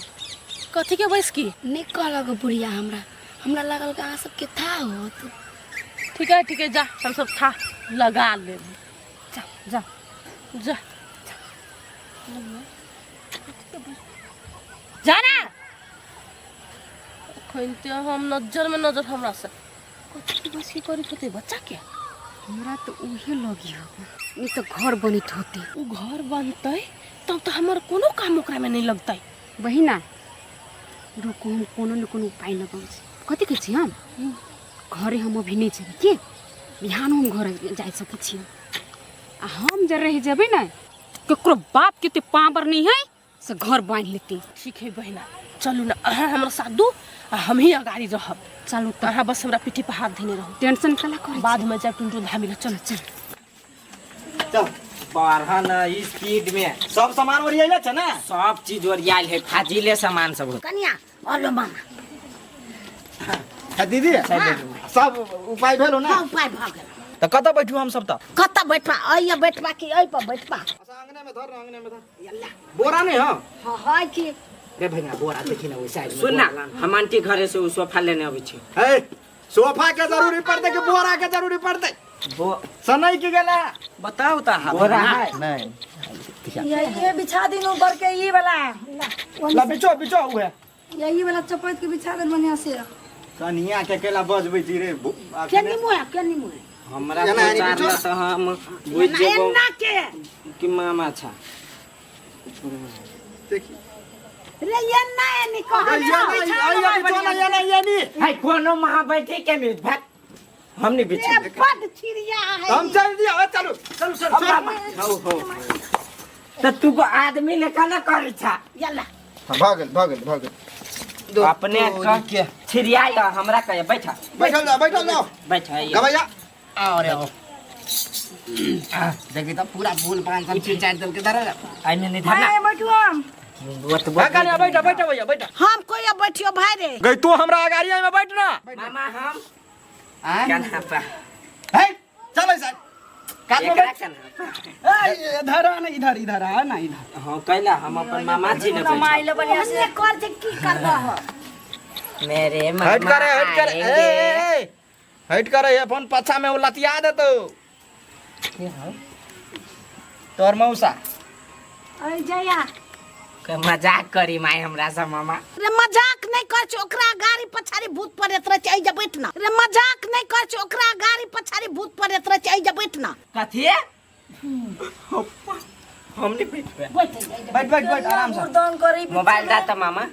कथी के बैसकी नहीं कहलक बुढ़िया हमरा हमरा लागल कि अहाँ सबके था होत ठीक है ठीक है जा हम सब था लगा लेब जा जा जा जा ना अखन ते हम नजर में नजर हमरा से कथी के बैसकी करी होते बच्चा के हमरा तऽ उहे लगी हो नहीं तऽ घर बनित होते उ घर बनतै तब तऽ हमर कोनो काम ओकरा में नहीं लगतै बहिना रुकू हम कोनो ने कोनो उपाय लगाबै छी कथी कहै छी हम घरे हम अभी नहीं जेबै के बिहान हम घर जा सकै छी आ हम जे रहि जेबै ने केकरो बाप के ओते पावर नहीं है से घर बान्हि लेतै ठीक है बहिना चलू ना अहाँ हमरा साथ दू आ हम ही अगाड़ी रहब चलू तऽ अहाँ बस हमरा पीठी पर हाथ धेने रहू टेंशन कला करै बाद में जायब टुनटुन धामी लग चलू चल चल बढ़न स्पीड में सब सामान ओरियाइले छै ने सब चीज ओरियाल है फाजिले सामान सब होत। कनिया अलो मामा दीदी सब उपाय भेलो ना हाँ उपाय भऽ गेल तऽ कतऽ बैठू हम सब तऽ? कतऽ बैठबा? अइया बैठबा कि अइ पर बैठबा? अच्छा अंगने में धर ना, अंगने में धर। बोरा नहीं हो? हाँ है कि रे भैया बोरा देखी ना ओइ साइड में। सुन ना, हम आंटी घरे से उ सोफा लेने अबै छी। हे, सोफा के जरूरी पड़तै कि बोरा के जरूरी पड़तै? सनई की गेला बताउ त अहाँ। बोरा है। नहीं। ये बिछा दिन ऊपर के ई वाला। ला बिचो बिचो उहे। यही वाला चपैत के बिछा दे बढ़िया से। कनिया के केला बजबै छी रे। केनी मुँह केनी मुँह हमरा विचारला त हम बुझ जेबो एना के कि मामा छा। देखी रे एना एनी कहल आइया बिचो ना एना एनी। है कोनो महा बैठे के नहीं भाग। हम नहीं बिछे। बड चिड़िया है। हम चल दिया, चलो चलो चलो। हो हो त तू को आदमी लेखा ना करै छा। यल्ला भागल भागल भागल अपने के छिरिया हमरा कहे बैठा बैठल जाओ बैठल जाओ बैठा गवैया आओ रे आओ। देखी त पूरा फूल पान सब छिचाइ देल के धर आई में नहीं धरना। मैं बैठू हम कन्या बैठा बैठा भैया बैठा। हम कोई अब बैठियो भाई रे। गई तू हमरा अगाड़िया में बैठ ना। मामा हम कन्हा पा हे चल ऐसा काट में बैठ। ए इधर आ ना, इधर इधर आ ना इधर। हां कैला हम अपन मामा जी ने माइल बढ़िया से कर जे की करबो हो मेरे मामा। हट करे हट करे ए ए हट करे अपन पाछा में वो लतिया देतो के हो तोर मौसा। अरे जया के मजाक करी माई हमरा से मामा। रे मजाक नहीं कर छ, ओकरा गाड़ी पछाड़ी भूत पड़ेत रहे छै, एहिजा बैठ ना। रे मजाक नहीं कर छ, ओकरा गाड़ी पछाड़ी भूत पड़ेत रहे छै, एहिजा बैठ ना। कथी हम नहीं बैठबे। बैठ बैठ बैठ बैठ आराम से। मोबाइल दा त मामा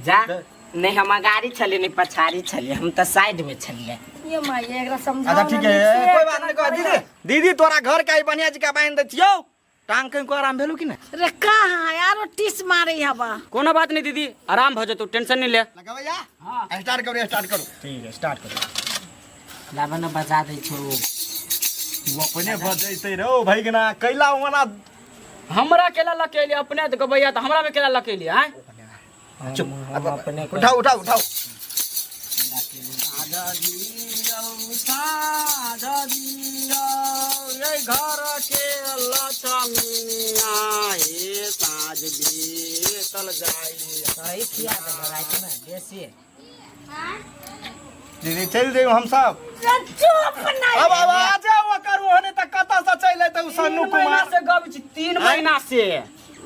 जा। नहीं हम गाड़ी छलिए नहीं पछाड़ी छलिए, हम त साइड में छलिए। ये माई एकरा समझाओ। अच्छा ठीक है कोई बात नहीं। कह दीदी दीदी तोरा घर के बढ़िया जी का बांध दे छियौ। टांग के को आराम भेलू कि ना? रे कहां यारो टीस मारे हवा। कोनो बात नहीं दीदी, आराम भ जतो, टेंशन नहीं ले। लगवैया हां स्टार्ट करू स्टार्ट करू। ठीक है स्टार्ट करू। लावन बजा दे छौ वो अपने बजैते रो भैगना कैला ओना हमरा केला लकेली अपने त गबैया त हमरा में केला लकेली। हां चुप अपने उठाओ उठाओ उठाओ। घर के लक्ष्मी आए साँझ बीतल जाई। सही किया रात में बेसी दीदी चल जाइयो हम सब। चुप नहीं अब अब आ जाओ करू हने त कत से चल अइतौ सन्नू कुमार से गब छी 3 महीना से।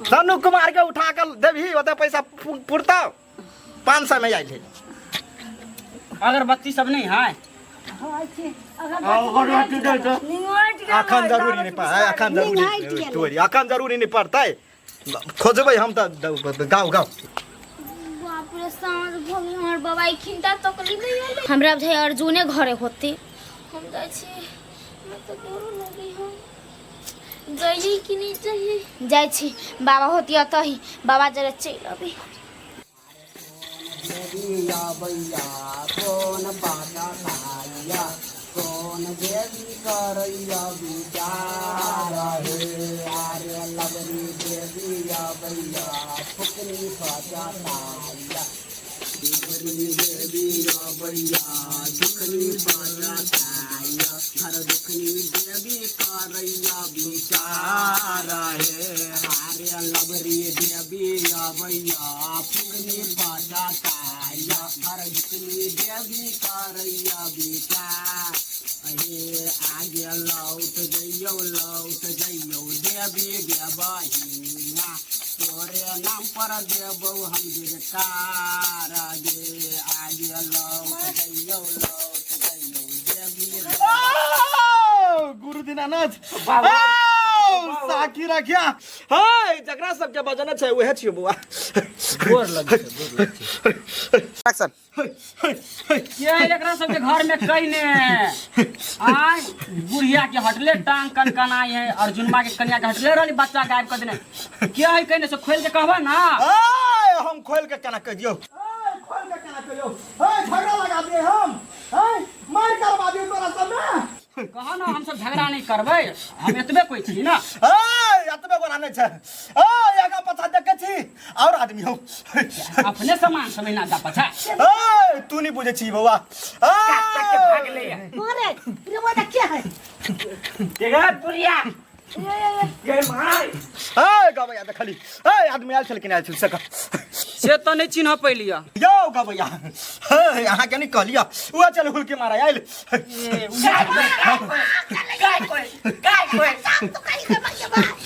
सन्नू कुमार के उठा के देबही ओते पैसा पुरतौ 500 में आइल है। अगरबत्ती सब नहीं है। अखन जरूरी नहीं पड़ै, अखन जरूरी तोरी अखन जरूरी नहीं पड़तै। खोजबै हम त गाँव गाँव। बाप रे साँझ भ गेल, हमर बाबा खिंता तकली नहीं होले। हमरा बुझाइ अर्जुने घरे होते। हम जाइ छी, हमरा त डरो लगै हम जाइए कि नहीं जाइए। जाइ छी बाबा होती अतही, बाबा जरा चलि अबै। बैया कौन बाजा खाइया कौन देवी करैया विचार हे आरे लवरी देवी बैया फुकनी बाजा खाइया लवरी देवी बैया दुखनी बाजा खाइया हर दुखनी देवी करैया विचार हे आरे लवरी देवी बैया फुकनी बाजा खाइया हर दुखनी देवी करैया विचार हे आगे लौट जइयौ देवी गे बहिना तोरे नाम पर देबौ हम जयकार गे आगे लौट जइयौ देवी। गुरु दीनानाथ साकी रखिया हाय जकरा सबके बजना छै उहे छियो बुआ। गोर लग छै एक्शन। के एकरा सबके घर में कहिने आय बुढ़िया के हटले टांग कनकनाई है, अर्जुनमा के कन्या के हटले रहली बच्चा गायब कर देने। के है कहिने से खोल के कहबा ना। ए हम खोल के केना कह दियो, ए खोल के केना कहियो। ए झगड़ा लगा दिए हम, ए मार करवा दियो तोरा सब में। कहा ना हम सब झगड़ा नहीं करबै, हम एतबे कोई छी ना। ए एतबे गोरा नहीं छै। ए एगा पछा देखै छी छी और आदमी हो अपने सामान समझना जा पछा ए तू नहीं बुझे छी बौआ के भागले अरे रे वो क्या है देखा बुढ़िया ये माय ए गबैया देखली ए आदमी आयल छल कि नहि आयल छल से कह से तो नहीं चिन्ह पैलिया यौ गबैया हे अहाँ के नहीं कहलिया उहे चल हुलकी मारा आयल काय कोई काय कोई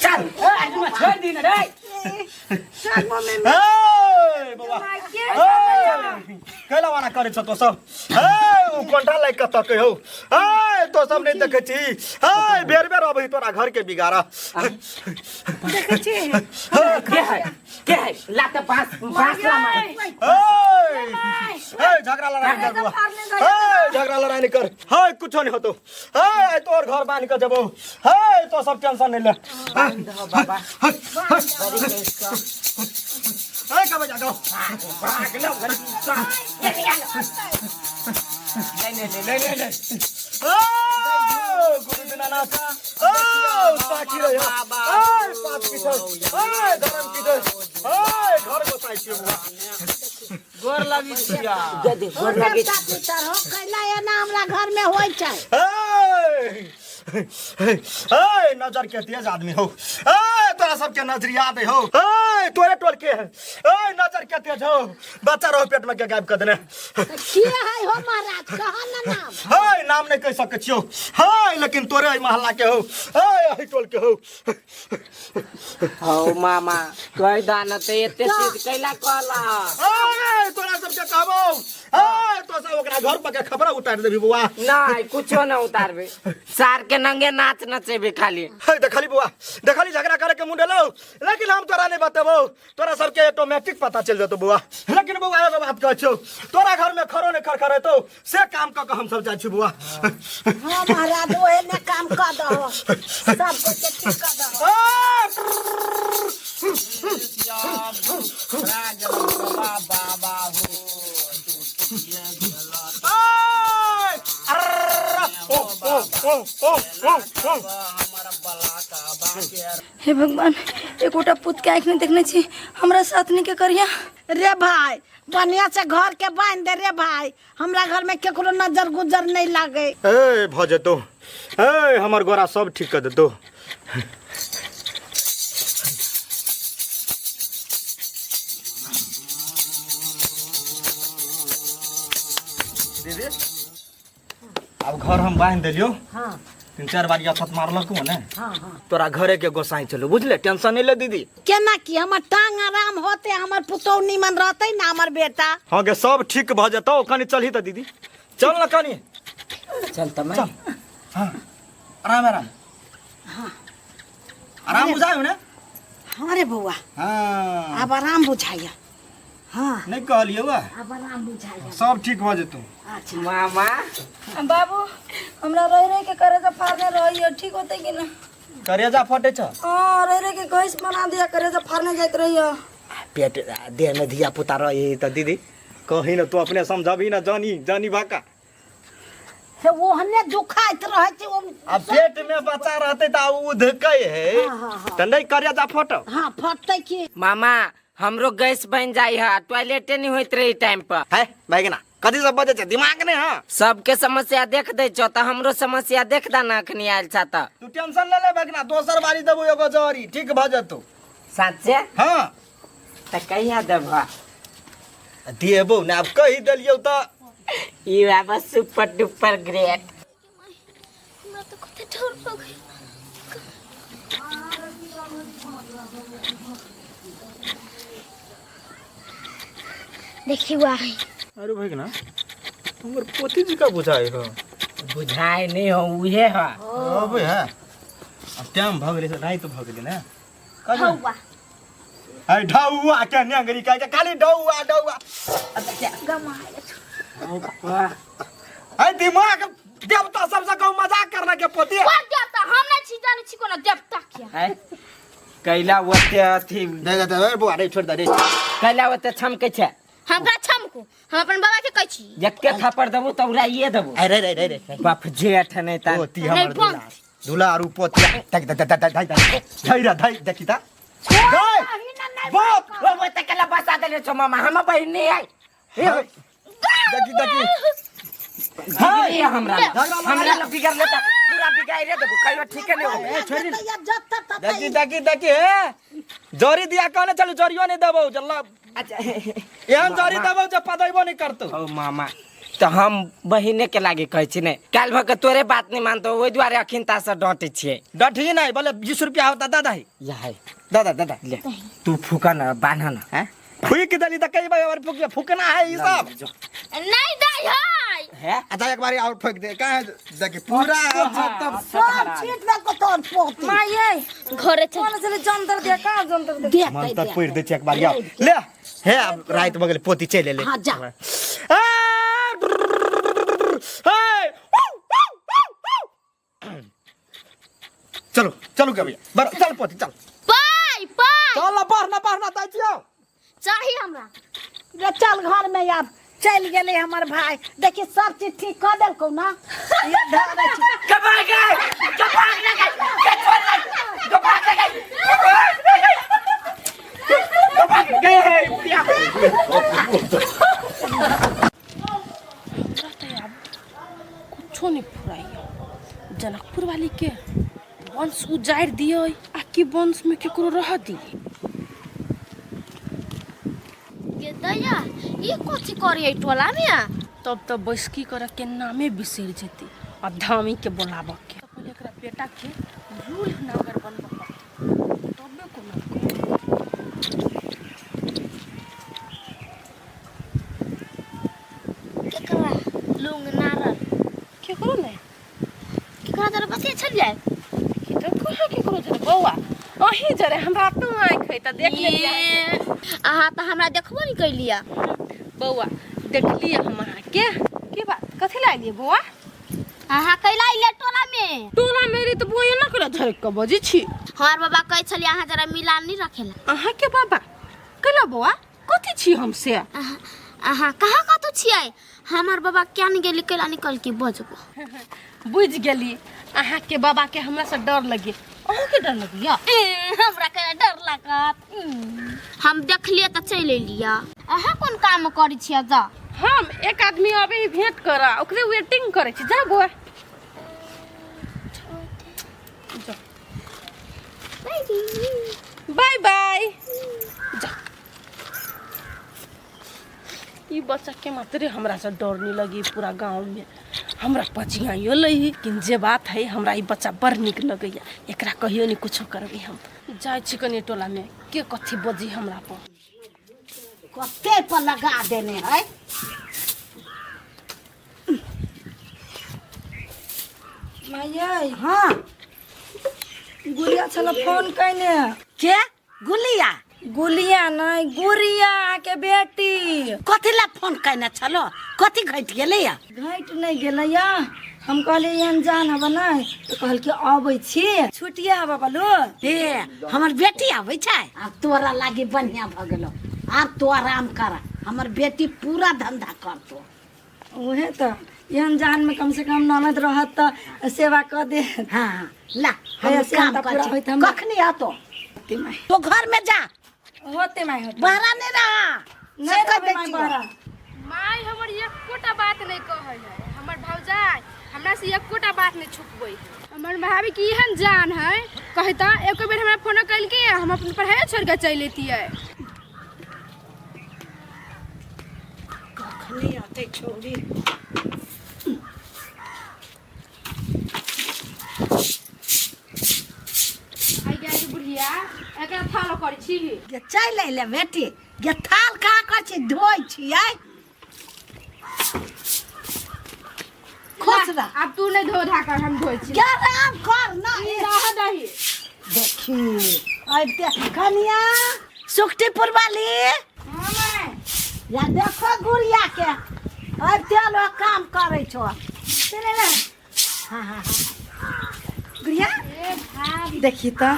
चल ए छोड़ दिन रे ए बौआ कैला वाना करे छ तो सब ए उ कोंठा लाइक के तकै हौ ए तो सब नहीं देखै छी ए बेर बेर अबै तोरा घर के बिगाड़ा देखै छी के है के है लात बांस बांस ला मार ए ए झगड़ा लड़ाई कर बौआ ए झगड़ा लड़ाई नहीं कर हे कुछो नहीं होतो हे तोर घर बांध के जबो हे तो सब टेंशन नहीं ले बाबा ए कब जागो भागलो नहीं नहीं नहीं नहीं नहीं ओ गुरु दीनानाथ ओ साखी रह्यो ए पाप की जय ए धर्म की जय ए घर गोसाई छी बुआ गोर लगी छिया दे दे गोर लगी हो कैला एना हमरा घर में होइ छै ए ए नजर के तेज आदमी हो ए तोरा सबके नजरिया दे हो ए तोरे टोल के है ए नजर के तेज हो बच्चा रहो पेट में के गायब कर देने के है हो महाराज कहा ना नाम हे नाम नहीं कह सकै छियौ हे लेकिन तोरे एहि मोहल्ला के हो ए एहि टोल के हो हौ मामा कह दाना ते एते सिद्ध कैला कहला ए तोरा सबके कहबौ ए तो सब ओकरा घर पर के खबरा उतार देबी बुआ नहीं कुछो ना उतारबे सार के नंगे नाच नचेबे खाली हे देखली बुआ देखली झगड़ा करे के मुंडे लो लेकिन हम तोरा नहीं बतेबौ तोरा सबके ऑटोमेटिक पता चल जेतौ बुआ लेकिन बुआ एगो बात कहै छियौ तोरा घर में खरो ने खरखरेतौ से काम कऽ के हम सब जाइ छी बुआ हाँ महाराज ओहे ने काम कऽ दहो सब के ठीक कऽ दहो बाबा हो हे भगवान एकोटा पुत के आँखि नहीं देखने छी हमरा साथ नहीं के करिया रे भाई बढ़िया से घर के बांध दे रे भाई हमरा घर में केकरो नजर गुजर नहीं लागे ए भऽ जेतौ ए हमर गोरा सब ठीक कऽ देतौ दीदी अब घर हम बांध देलियो हाँ तीन चार बार अछत मारलक ने हाँ हाँ तोरा घरे के गोसाई चलू बुझले टेंशन नहीं ले दीदी केना की हमर टांग आराम होते हमर पुतोह निमन रहते ना हमर बेटा हाँ गे सब ठीक भऽ जेतौ कनी चलही तऽ दीदी चल ना कनी चल त चल हाँ आराम आराम हाँ आराम बुझायो ने हाँ रे बउआ हाँ अब आराम बुझाइया हाँ नहीं कहलियौ बा अब आराम बुझाइया सब ठीक भऽ जेतौ अच्छा मामा बाबू हमरा रह रह के करेजा फाड़ने रही ठीक होते कि ना करेजा फटे छ हाँ रह रह के गैस बना दिया करेजा फाड़ने जाइत रही पेट देह में धिया पुता रही त दीदी कही न तू अपने समझबी न जानी जानी भाका से ओहने दुखाइत रहै छै ओ आ पेट में बच्चा रहते त उ धकै है त नहीं करेजा फटो हाँ फटतै की मामा हमरो गैस बन जाई है टॉयलेटे नहीं होइत रही टाइम पर है बैगना कथी सब बजे छै दिमाग नहीं हाँ सबके समस्या देख दै छौ त हमरो समस्या देख दा ना अखनी आयल छा त तू टेंशन ले ले बैगना दोसर बारी देबो एगो जरी ठीक भ जेतौ साचे हाँ त कहिया देबह देबो ने अब कहि देलियौ त ई बाबा सुपर डुपर ग्रेट हमरा तऽ कते डर लगै देखियो आहे अरे भगना हमर पोती जी का बुझाइ हो बुझाए नहीं हो उहे हो अबे है अब टाइम भ गेलै राति भ गेलै ने हौवा है ढौआ के नेंगरी कहै छै खाली ढौआ ढौआ है दिमाग देवता सबसे कहूँ मजाक करना के पोती कोन देवता हम नहि छी जानै छी कोनो देवता के है कैला ओते अथी दे दे दे बुआ रे छोड़ दे रे कैला ओते छमकै छै हमरा छमकू हम अपन बाबा के कहै छी जते थप्पड़ देबू त उड़ाइए देबू अरे रे रे रे बाप जेठ नहीं ता पोती हमर दुला दुला आरू पोती तक दे दे दे दे धै रे धै देखी ता धै बहुत ओ बता केला बसा देले छौ मामा हम बहिन नहीं है। देखी देखी बिगड़ी है हमरा हमरा ला बिगड़ लेता पूरा बिगाड़ देबो कहियो ठीक नहीं हो। छोड़ी जब देखी देखी देखी हे जरी दिया कहने चलू जरियो नहीं देबो जल्ला। अच्छा एहन जरी देबो जे पदैबो नहीं करतौ। ओ मामा तो हम बहिने के लागे कहै छी ने काल्हि भऽ के तोरे बात नहीं मानतो ओहि दुआरे अखिनता से डांटै छियै। डठी नहीं बोले 20 रुपया होता दादा ही या है दादा दादा ले तू फूका ना बान्ह ना हैं फूक देली त कई बार फूक फूकना है ई सब नहीं दई है है। अच्छा एक बार और फूक दे काहे देखी पूरा तब सब छीट दे को तोर पोती माये घरे चल कोन चले जंतर दे का जंतर दे दे मंत्र पढ़ दे एक बार यार ले हे अब रात में गेल पोती चले ले। हां जा। चलो चलो के भैया बर चल पोती चल पाई पाई चल पढ़ना पढ़ना ताई छियो चाही हमरा। रे चल घर में आब चल गेले हमर भाई। देखी सब चीज ठीक क देलकौ ना ये धरे छी। कबार गए कबार गए कबार गए कबार गए कबार गए बुढ़िया। कुछो नहीं फुराइया जनकपुर वाली के वंश उजाड़ दिए आ कि वंश में केकरो रह दिए। गे दैया ई कथी करी टोला में? तब तो बैसकी करे के नामे बिसरि जेती आ धामी के बोलाबऽ के पहिले एकरा बेटा के रूल नागर बनबऽ पड़तै तबे कोनो केकरा लुंग नारल केकरो नहीं केकरा जरा बतिया छलियै की तऽ कहाँ केकरो जरे बौआ अहीं जरे हमरा अपनो आँखि है तऽ देख लेलियै। अहाँ तऽ हमरा देखबो नहि कैलियै। बौआ देखलियै हम अहाँके। की बात कथी लए एलियै बौआ? अहाँ कैला अयलियै टोला में? टोला में रही तऽ बौआ एना कैला झरकि कऽ बजै छी? हमर बाबा कहै छलियै अहाँ जरा मिलान नहि रखेला। अहाँके बाबा कैला बौआ कथी छी हम से? अहाँ कहाँ कतौ छियै? हमर बाबा क्या नहि गेली कैला निकल के बजबो। बुझि गेली अहाँके बाबा के हमरा से डर लगे। अहूँके डर लगैया? हमरा कैला डर लागत। हम देखलियै तऽ चलि एलियै। अहाँ कोन काम करै छियै जा? हम एक आदमी अबे ही भेंट करा ओकरे वेटिंग करै छी। जा बौआ जा। बाय बाय जा। ई बच्चा के मात्रे हमरा से डर नहीं लगी पूरा गाँव में हमरा पचियाइयो लही। लेकिन जे बात है हमरा ई बच्चा बड़ निक लगैया एकरा कहियो नहीं कुछो करबै। हम जाइ छी कनी टोला में के कथी बजी हमरा पर कते पर लगा देने है। माये हाँ गुड़िया छल फोन कैने। के गुलिया? गुलिया नहीं गुड़िया के बेटी। कथी ला फोन कैने छलो? कथी घटि गेलै या? घटि नहीं गेलै या हम कहलियै एहन जान हब नहीं तो कहलकै अबै छी छुट्टिया हब बोलू। ए हमर बेटी आबै छै आब तोरा लागी बढ़िया भऽ गेलो आब तो आराम कर हमर बेटी पूरा धंधा करतो। उहे तऽ एहन जान में कम से कम ननद रहत तऽ सेवा कऽ दे। हाँ हाँ ला हम सेवा काम तऽ पूरा कर होइत हमरा। कखनी आतो? तो घर में जा होते माय होते बहरा नहीं रहा नहीं रहबै माय बहरा। माय हमर एकोटा बात नहीं कहै है। हमर भौजाई हमरा से एकोटा बात नहीं छुपबै है। हमर भाभी की एहन जान है कहै तऽ एको बेर हमरा फोन कलकै हम अपन पढ़ाई छोड़ के चलि एतियै। कखनी आते छोरी? आई गई बुढ़िया एकरा थाल करै छी। गे चलि अयलै बेटी गे थाल कहाँ करै छी धोइ छियै। खुश रह। आब तू नहीं धो धा कर हम धोइ छी। गे आराम कर ना रह दही। देखी अबिते कनिया सुखटीपुर वाली या देखो गुड़िया के अबिते लोग काम करै छौ। चले ना। हाँ हाँ गुड़िया देखी तऽ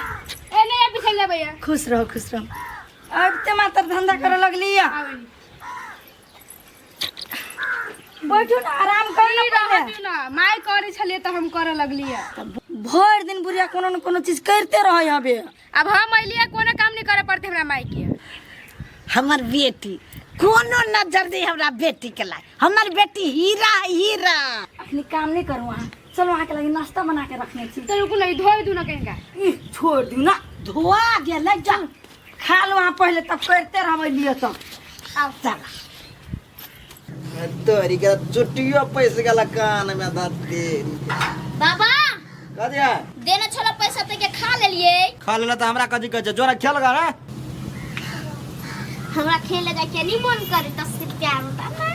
ए नहीं अभी चल भैया। खुश रहो खुश रहो। अबिते मात्र धंधा करे लगली या बैठू ना आराम कर ना पहिले। ना माय करे छलियै तऽ हम करे लगलियै। भरि दिन बुढ़िया कोनो न कोनो चीज करते रहै हबे। अब हम अइलियै कोनो काम नहीं करे पड़ते हमरा माय के। हमर बेटी कोनो नजर नहीं हमरा बेटी के लाए हमर बेटी हीरा है हीरा अखनी काम नहीं करू अहाँ चलो अहाँके लागि नाश्ता बना के रखने छी तो रुकू नहीं धोइ दू ना कहीं ई छोड़ दियौ ना धोआ गेलै चल खा लो अहाँ पहिले तब करते रहबै लिअ तऽ आब चल तोरी के चुट्टियो पैस गेला कान में धत्ती बाबा कथी है देने छलो पैसा ते के खा लेलिए खा लेला तऽ हमरा कथी कहै छै जोरा खेल गा ना हमरा खेले जाय के नहीं मन करे 10 रुपया होता ना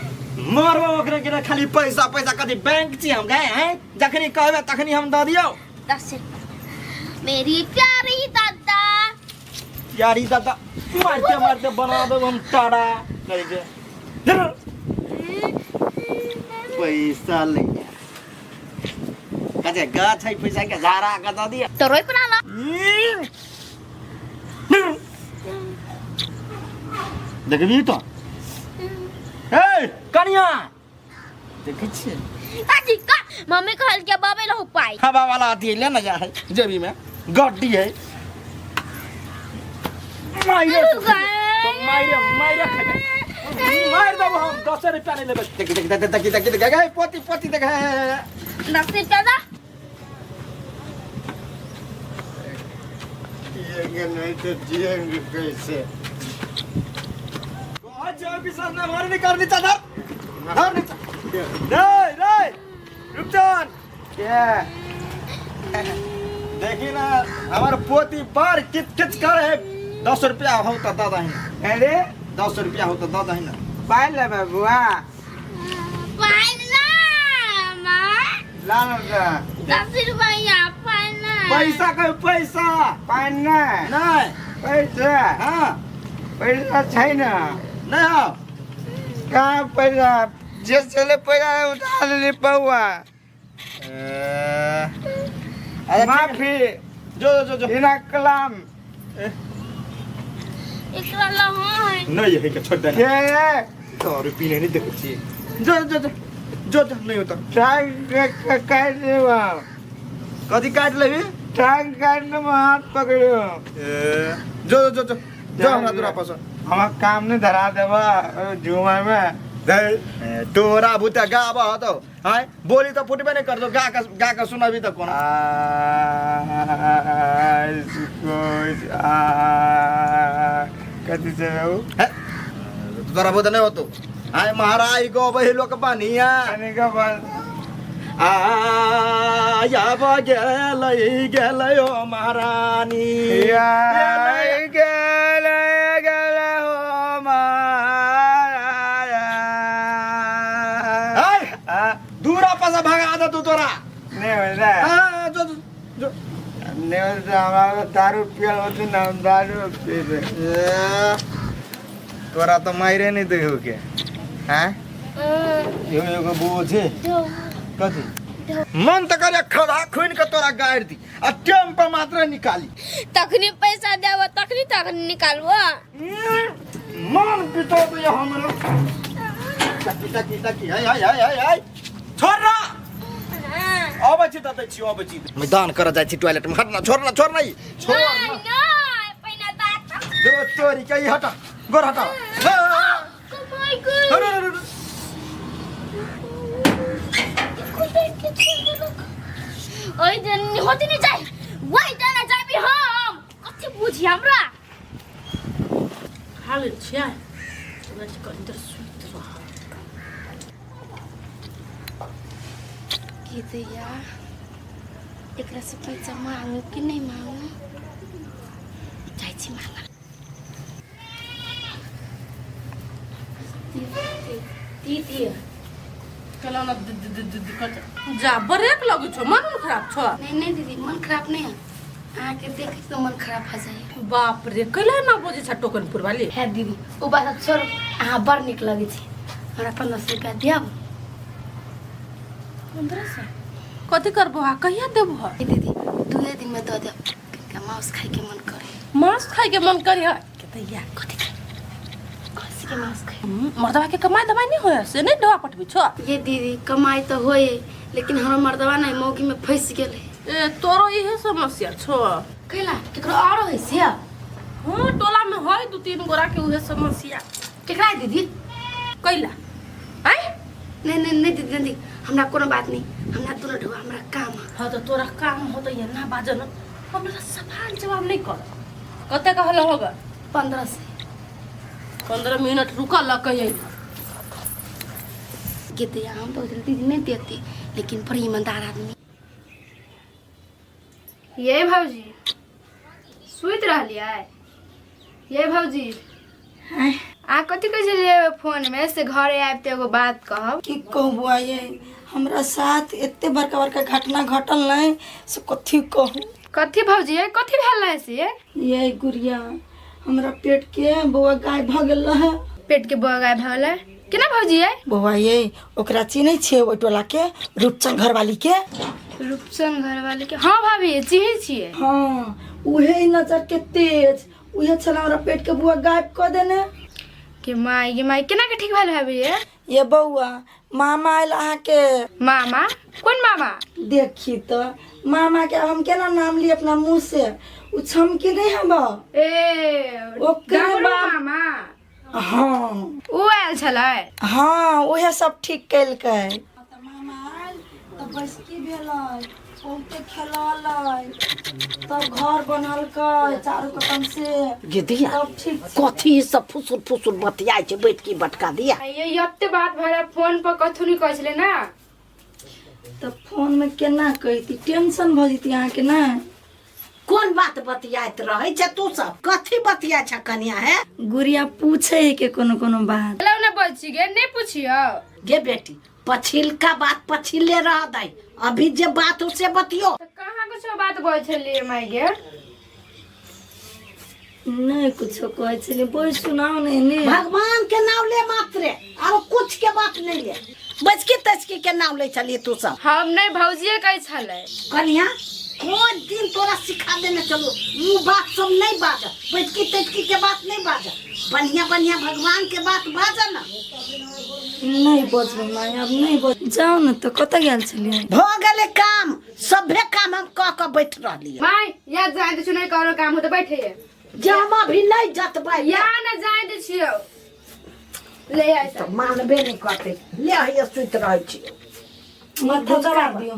मारबो ओकरे के खाली पैसा पैसा कथी बैंक छी हम गए हैं जखनी कहबे तखनी हम दऽ दियौ 10 रुपया मेरी प्यारी दादा यारी दादा मारते मारते बना देब हम टाड़ा करै छै धुर। पैसा ले कथे गाछ है पैसा के झाड़ा के दऽ दिअ तो रोई बना लो देखबी तो ए कनिया देखै छियै काची का मम्मी कहल के बाबे लहु पाई हवा वाला अथी ले ना जा है जेबी में गड्डी है माइरे तो माइरे माइरे खेबै मार देबो हम 10 रुपया नहीं लेबै देख देख देख देख देख देख देख पोती पोती देख 10 रुपया दा पिएंगे नहीं तो जिएंगे कैसे बहुत जो विश्वास ना मारे नहीं करनी चाहता धर नीचा रे रे रुपचंद क्या देखी ना हमार पोती बार किच किच कर है 10 रुपया हो तो दऽ दही अरे 10 रुपया हो तो दऽ दही ना पाइ लेबै बुआ पाई ना मां ला ना तऽ। 10 रुपया पाई ना पैसा कहे पैसा पाइ नहि नहीं पैसा हाँ पैसा छै ना नहीं हो कहाँ पैसा जे चले पैसा उठा लेली पौआ अरे माफी जो जो जो बिना कलाम एकरा ला हां है नहीं है के छोड़ देना के है तो रुपये नहीं देखै छियै जो जो जो जो जो नहीं होता टांग के काटि देब कथी काटि लेबी टांग काटि लेब हाथ पकड़ियो ए, जो जो जो जो हमरा दूरा पर हमरा काम नहीं धरा देब झूमर में ए, तोरा भूता गाब हतो हाय बोली तो फुटबे नहीं करतो गा के गा के सुनाबी त कोना इसको कथी से हो हे, तोरा भूत नहीं होतो हाय महाराज गो लोक बनिया कनिका बस आ आब गेलै गेलै ओ महारानी या गेले गेले हो महाराजा हाय दूरा पर से भगा दे तू तोरा नहीं होता हाँ, जो जो जो नहीं होता हमारा दारू पियल होती ना हम दारू पीते ए, तोरा तो मायरे नहीं दे के हैं एगो एगो बोझे कथी मन त करे खड़ा खुनि के तोरा गाड़ि दी आ टेम पर मात्र निकाली तखनी पैसा देब तखनी तखनी निकालबो मन पितो दे हमरो टकी टकी टकी हाय हाय हाय हाय हाय छोड़ ना अबै छी तऽ दै छी अबै छी मैदान करऽ जाइ छी टॉयलेट में हट ना छोड़ ना छोड़ ना ई छोड़ नहीं नहीं पहिने दाँत दो तोरी के ई हटा गोर हटा कमाई गई अरे अरे अरे ओइ दिन होती नहीं जाए वही जाना जाबी हम कथी बुझी हमरा खा लै छियै ओकरा जे कनि देर सुति रह की दैया एकरा से पैसा मांगू कि नहीं मांगू जाइ छी मांगल दीदी केना ना दिक्कत जा ब्रेक लगै छौ मन उन खराब छौ नहीं नहीं दीदी मन खराब नहीं है अहाँके देख के मन खराब हो जाए बाप रे कैला ना बजै छ टोकनपुर वाली है दीदी ओ बात अब छोड़ू अहाँ बड़ नीक लगै छी हमरा 1500 रुपया दियब 1500 कथी करबो आ कहिया देबो ए दीदी दुए दिन में दऽ देब कनिका मांस खाइके मन करे मांस खाइके मन करी है के दैया कथी खाइ खस्सी के मांस खाइ मर्दवा के कमाई दमाई नहीं होय से नहीं डवा पठबै छौ ये दीदी कमाई तऽ होए लेकिन हमर मर्दवा ने मौगी में फंसि गेल है ए तोरो इहे समस्या छौ कैला केकरो और होइ से हाँ टोला में है दू तीन गोरा के उहे समस्या। केकरा है दीदी? कैला आय? नहीं नहीं नहीं दीदी नहीं, हमरा कोनो बात नहीं, हमरा दोनों ढुआ हमरा काम है। हाँ तो तोरा काम हो तो ये ना बाजन, हमरा सवाल जवाब नहीं कर। कते कहल होगा? 15 से 15 मिनट रुका लग गई। के हम तो दीदी नहीं देती, लेकिन बड़ी ईमानदार आदमी। ये भौजी सुति रहलियै? ये भौजी आ कथी कहै छलियै फोन में से घरे आबि तऽ एगो बात कहब? की कहू बुआ ये, हमरा साथ एते बड़का बड़का घटना घटल नहीं से कथी कहू। कथी भौजी कथी भेल रहे से? ये गुड़िया हमरा पेट के बौआ गाय भऽ गेल रहे। पेट के बौआ गाय भऽ गेलै केना भौजी? ये बौआ ये ओकरा चिन्है छियै ओहि टोला के रूपचंद घरवाली के? रूपचंद घरवाली के? हाँ भाभी चिन्है छियै। हाँ उहे नजर के तेज उहे छला हमरा पेट के बौआ गायब कऽ देने। के माय गे माय केना के ठीक भेल भाभी? ये बौआ मामा आयल अहाँके। मामा? कोन मामा? देखी तऽ मामा के हम केना नाम ली अपना मुँह से, उ छमकी नहीं हब। ए ओकरे मामा? हाँ उ आयल छलै। हाँ उहे सब ठीक केलकै। मामा आयल तऽ बैसकी भेलै, बहुते खेललै, तब घर बनलकै चारू कतम से। गे दिया कथी सब फुसुर फुसुर बतियाइ छै बैठ के बटका दिया। ये एते बात भरा फोन पर कथू नहीं कहै छलै ना? तऽ फोन में केना कहिती, टेंशन भऽ जेती अहाँके ना। कोन बात बतियाइत रहै छै तू सब? कथी बतिया छ कनिया है? गुड़िया पूछे है के कोनो कोनो बात। हेलो ना बच्ची गे नहीं पूछियो। गे बेटी पछिलका बात पछिले रह दई, अभी जे बात हो से बतियो। तो कहाँ कुछ बात बोल छलिए माय गे? नहीं कुछो कहै छलिए, बोल सुनाओ नहीं ने। भगवान के नाम ले मात्रे और कुछ के बात नहीं ले। बचकी तचकी के नाम ले छलिए तू सब। हम नहीं भौजिए कहै छलै। कनिया कोन दिन तोरा सिखा देने चलो ऊ बात सब नहीं बाज, बचकी तचकी के बात नहीं बाज, बढ़िया बढ़िया भगवान के बात बाज ना। नहीं बजबै माय, अब नहीं बज। जाओ न तऽ कतऽ गेल छलियै? भऽ गेलै काम, सभे काम हम कऽ कऽ बैठ रहलियै। माय या जाय दै छियौ, नहीं करो काम हो तऽ बैठे जे हम अभी नहीं जतबै। या न जाय दै छियौ, ले आइ तऽ मानबे नहीं करतै। ले हैया सुति रहै छी। माथा दबा दियौ,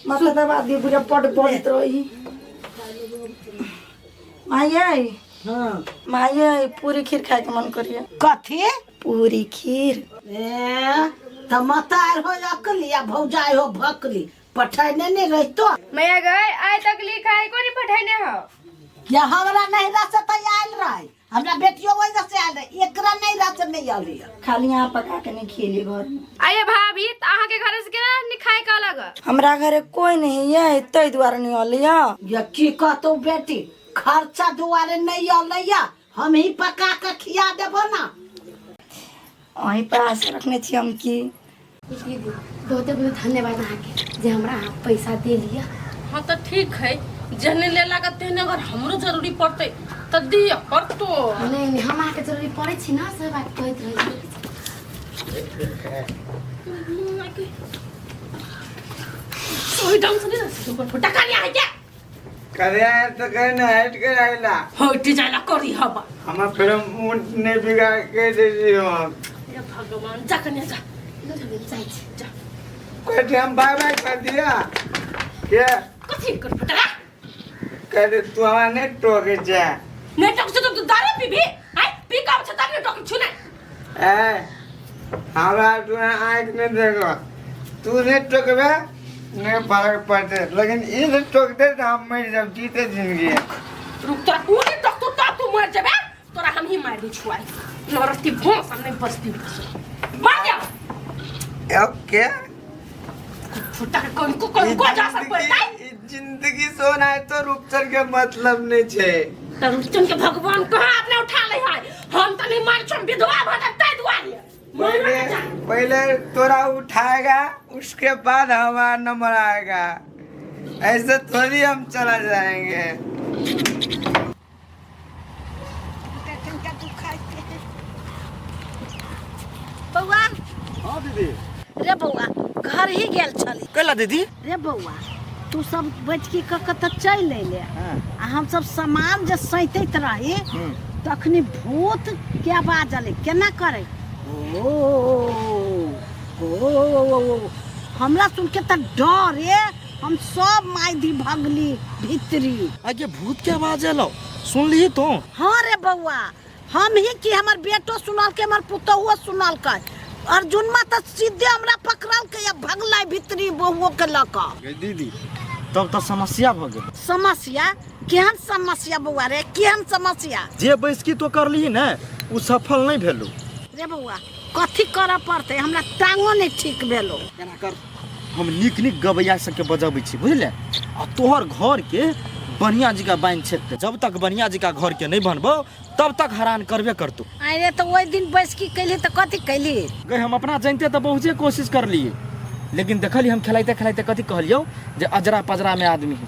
माथा दबा दियौ, बुढ़िया पट बजैत रही। मायै हाँ मायै पूरी खीर खायके मन करिए। कथी? पूरी खीर। ए तऽ मतार हो अकली आ भौजाइ हो भकली, पठैने नहीं रहितो। मैया गए आइ तक लिखाइ को नहीं पठैने हो? या हमरा नहिरा से तऽ आयल रहे, हमरा बेटियो वजह से आयल रहे, एकरा नहिरा से नहीं आयल रहे। खाली यहाँ पका के नहीं खियली घर में। आइए भाभी त अहाँ के घर से केना नहीं खाए का लग? हमरा घरे कोई नहीं है तै दुआरे नहीं आयल या। या की कहतो बेटी, खर्चा दुआरे नहीं आयल या, हम ही पका के खिया देबो ना। अहीं पर आशा रखने छी हम की। दीदी बहुत बहुत धन्यवाद अहाँके जे हमरा अहाँ पैसा दे लिअ। हाँ तो ठीक है, जहने ले लागत तेहने अगर हमरो जरूरी पड़तै तऽ दिअ पड़तो। नहीं नहीं हम अहाँके जरूरी पड़ै छी ना, से बात कहैत रहै छी। ओहि ढंग से नहीं ना ऊपर फुटा करिया है क्या? करिया है तो कहीं ना हट के आइला। हट जाइला करी हवा। हमार फिर मुंह नहीं बिगाड़ के दे दियो हम। हे भगवान जा कन्या जा। जाइ छी जा। कहते हम बाय बाय कर दिया क्या? कथी कर फुटा? कहते तू हमारा नहीं टोके जा। नहीं टोके तो तू दारू पीबी? आय पी का छता नहीं टोके छु नहीं। ए हमरा तू आँख नहीं देखो, तू नहीं टोकबे नहीं फर्क पड़ते, लेकिन ये नहीं टोक दे तो हम मर जाब जीते जिंदगी। रुक तोरा तू नहीं टोक तू तू मर जाबे, तोरा हम ही मार दी छुआई नरती भोंस हम नहीं बचती मार जा। ओके फुटा कौन को कौन को जा सकता है? जिंदगी सोना है तो रूपचंद के मतलब नहीं छे। तो रूपचंद के भगवान कहाँ आपने उठा ले है, हम तो नहीं मार छम विधवा भटकता है दुआरे। पहले पहले तोरा उठाएगा उसके बाद हमारा नंबर आएगा, ऐसे थोड़ी हम चला जाएंगे। बौआ। हाँ दीदी। रे बौआ घर ही गेल छली। कैला दीदी? रे बौआ तू सब बैठकी कऽ के तऽ चलि अयले आ हमसब सामान जे सैतैत रही तखनी भूत के आवाज अलै केना करै ओ ओ हमरा सुन के तऽ डर रे हम सब मायदी भगली भीतरी। आगे भूत के आवाज एलो सुनली तो? हाँ रे बौआ, हम ही कि हमर बेटो सुनलकै हमर पुतहुओ सुनलकै। अर्जुनमा तऽ सीधे हमरा पकड़लकै आ भगलै भीतरी बहुओ के लऽ कऽ। गे दीदी, तब तऽ समस्या भऽ गेल। समस्या? केहन समस्या बौआ रे, केहन समस्या? जे बैसकी तो करली ने उ सफल नहीं भेलो। रे बौआ कथी करऽ पड़तै, हमरा टांगो नहीं ठीक भेलो। एना कर, हम नीक नीक गवैया सबके बजबै छी बुझले, आ तोहर घर के बढ़िया जगह बान्हि छेकतै। जब तक बढ़िया जगह घर के नहीं बनबौ तब तक हैरान करबे करतौ। अरे तऽ ओहि दिन बैसकी कैली तऽ कथी कैली? गई हम अपना जानते तऽ बहुते कोशिश करलिए, लेकिन देखली हम खेलाइते खेलाइते कथी कहलियौ जे अजरा पजरा में आदमी है,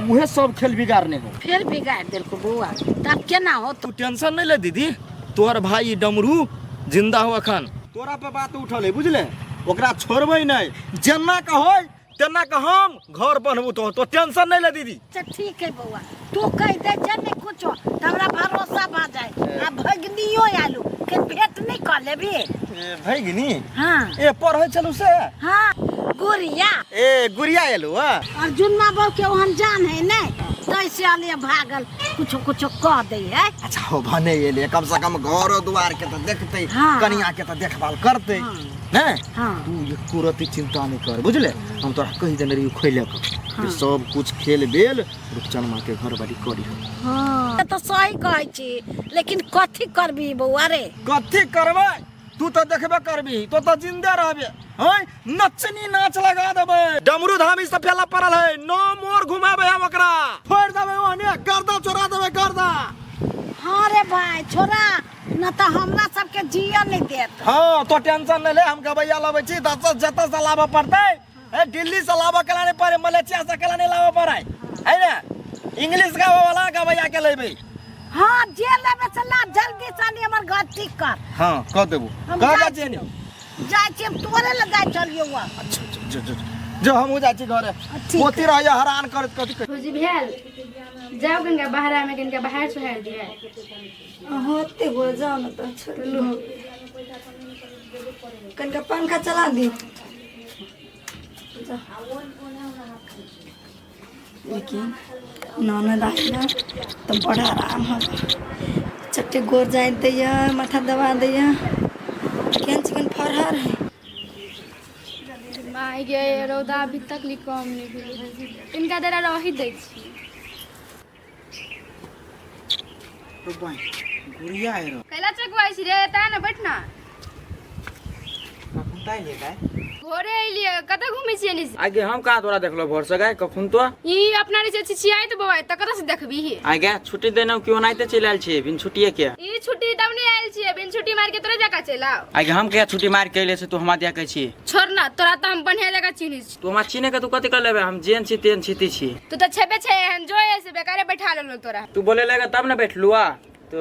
उहे सब खेल बिगाड़ने हो। फेर बिगाड़ देलको बौआ, तब केना होत? तू टेंशन नहीं ले दीदी, तोहर भाई डमरू जिंदा हो अखन। तोरा पे बात उठल है बुझले, ओकरा छोड़बै नहीं, जेना के होय तेना के हम घर बनबू। तो टेंशन नहीं ले दीदी। अच्छा ठीक है बौआ, तू कह दे छै नहीं कुछो त हमरा भरोसा भ जाए। आ भगनियो आलू के भेंट नहीं कर लेबी? ए भगनी? हाँ। ए पढ़ै छलू से? हाँ गुड़िया। ए गुड़िया एलू? हां। अर्जुन मा बहू के ओहन जान है नहीं, तैसे आले भागल कुछो कुछो कह दे है। अच्छा हो भने एले, कम से कम घर द्वार के तो देखते, हाँ। कनिया के तो देखभाल करते। हाँ। ने? हाँ। तू एको रति चिंता नहीं कर बुझले, हम तोरा कहि देने रहियो खोले के। हाँ। सब कुछ खेल बेल रुपचनमा के घर वाली करी। हाँ तो सही कहै छी, लेकिन कथी करबी बौआ रे? कथी करबै? तू तो देखबे करबी, तो तो जिंदा रहबे। हैं नचनी नाच लगा देबै, डमरू धामी से फैला पड़ल है, नो मोर घुमाबे हम ओकरा, फोड़ देबै ओहने, गर्दा चोरा देबै गर्दा। हाँ रे भाई छोरा, न तो हमरा सबके जिया नहीं देत। हाँ तो टेंशन नहीं ले, हम गवैया लाबै छी, दस जतऽ से लाबऽ पड़तै, ए दिल्ली से लाबऽ के नहीं पड़े, मलेशिया से केला नहीं लाबऽ पड़ै, है ना? इंग्लिश गाबै वाला गवैया के लेबै। हाँ जे लेबै से ला, जल्दी से आनी हमर घर ठीक कर। हाँ कह देबो, हम कह जाइ दे ने। जाइ छी हम तोरे लग जाइ चलियौ। अच्छा जो जो जो हमहूँ जाइ छी घरे, ठीक पोती रहैया हरान करैत कथी कहै। भौजी भेल जाओ गंगा बहरा में गंगा बाहर सोहार दिया। होते हो जाओ ना तो छोड़ कनका पंखा चला दी। लेकिन ननद आई ना तो बड़ा आराम हो, चट्टे गोर जाए दैया, माथा दबा दैया, केहन चिकन फरहर है। माय गे रौदा अभी तक ली कम नहीं भेल, इनका देरा रही दै छी। गुड़िया है रो कैला चकवाई छी रे, ता ना बैठ ना। कखन ताई ले गाय? भोरे अइलिए, कतऽ घुमै छियै नि? आगे हम कहाँ तोरा देखलो भोर से गाय कखन तो? ई अपना रे छिछियाई त बौआ, त कतऽ से देखबी? आगे छुट्टी देने क्यों नाइते चलि आयल छियै बिन छुट्टिए के? ई छुट्टी तब नहीं आयल छियै, बिन छुट्टी मार के तोरे जका चलि आउ। आगे हम के छुट्टी मार के अइले से तू हमरा दिया कहै छी? छोड़ ना, तोरा त हम बढ़िया जगह चिन्है छी। तू हमरा चिन्है के तू कथि कर लेबे, हम जेहन छी तेहन छी छी। तू त छेबे छै एहन जो है से बेकारे बैठा लेलौ तोरा। तू बोले लगे तब ने बैठलुआ तो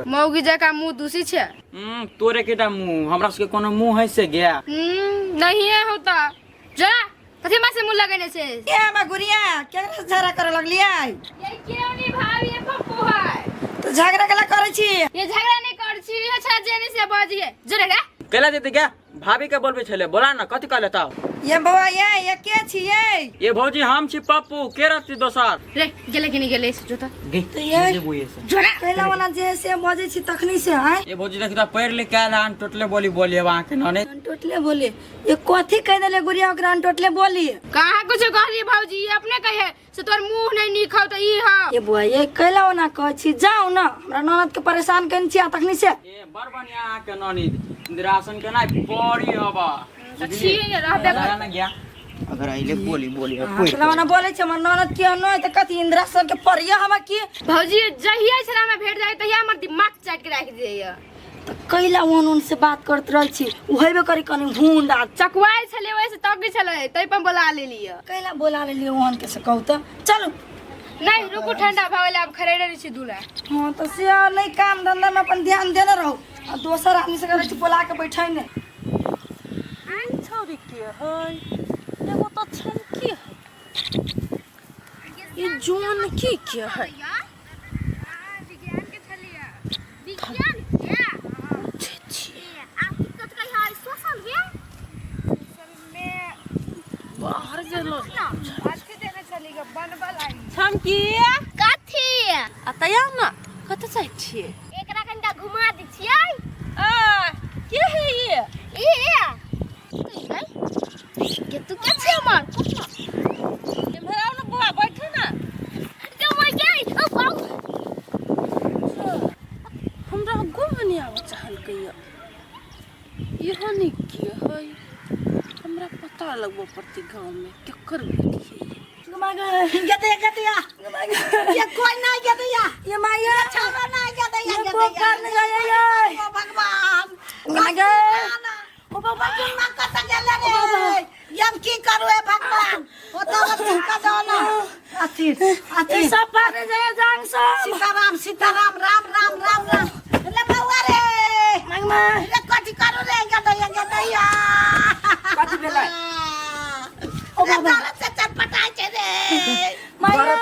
मौगी जका मुंह दूसी छै। तोरे केटा मुंह, हमरा सबके कोनो मुंह है से गया? नहीं है होता। जा कथि मा से मुंह लगेने छै? ए हमरा गुड़िया केकरा से झगड़ा करे लगलियै? ये केओ नहीं भाभी, ये पप्पू है। तो झगड़ा केला करै छी? ये झगड़ा नहीं कर छी, ये छा जेने से बजिए जोरे रे। केला देते क्या भाभी के बोलबे छले, बोला ना कथि कहले त? ये बौआ ये के छी ये? ये भौजी हम छी पप्पू, के रहती दोसर? रे गेले कि नहीं गेले से जोता। गे तो ये जोरा पहला वाला जे से बजै छी तखनी से आय। ये भौजी देखि त पैर ले के आन टोटले बोली बोली अहाँ के नने टोटले बोली। ये कथि कह देले गुड़िया ओकरा टोटले बोली? कहाँ कुछ कहली भौजी, ये अपने कहे से तोर मुंह नहीं नीक हौ त ई हौ। ये बुआ ये कैला ओना कहै छी, जाउ ना हमरा ननद के परेशान केने छी तखनी से। ए बड़ बढ़िया अहाँ के ननद इंदिरासन के नाइ पड़ी हबा त छी रहबे कर ना गया। अगर आइले बोली बोली कैला ओना बोलै छै हमर ननद के न त कथि इंदिरासन के परिया हम की? भौजी जहिया छला में भेट जाय तहिया हमर दिमाग चाट के राख देय। त कैला ओन उन से बात करत रहल छी, उ हेबे करी कनी हुंड आ चकवाइ छले ओइ से तक छले तै पर बोला लेलिए। कैला बोला लेलिए ओहन के से कहू त चलू। नहीं रुकू, ठंडा भ गेलै, आब खरेड़े रहै छी दूल्हा। हां त से नहीं काम धंधा में अपन ध्यान देने रहू आ दोसर आदमी से करै छी बोला के बैठै ने। आइ छौरी के है, एगो त छनकी है, जोन की के है बाहर गेलो छमकी कथी अतया ना कतऽ जाइ छियै एकरा कनिटा घुमा दै छियै आ के है ये ई के तू के छै हमर इम्हर आउ ना बौआ बैठू ना के मर गई ओ बाऊ हमरा गुम नहि आबऽ चाहलकैया इहो नहि के है हमरा पता लगबऽ पड़तै गाँवमे केकर बेटी है ई। गदया गदया ये कोई ना गदया ये माया छावा ना गदया गदया को करने जाय ओ भगवान मागे ओ बाबा के मां कत गेले रे हम की करू ए भगवान ओ तो अथी कर दो ना अथी अथी सब पारे जाय जांग सब सीताराम सीताराम राम राम राम राम ले बउआ रे मांग मां रे कथी करू रे गदया गदया कथी भेलै ओ बाबा से चटपटाइ छै रे माये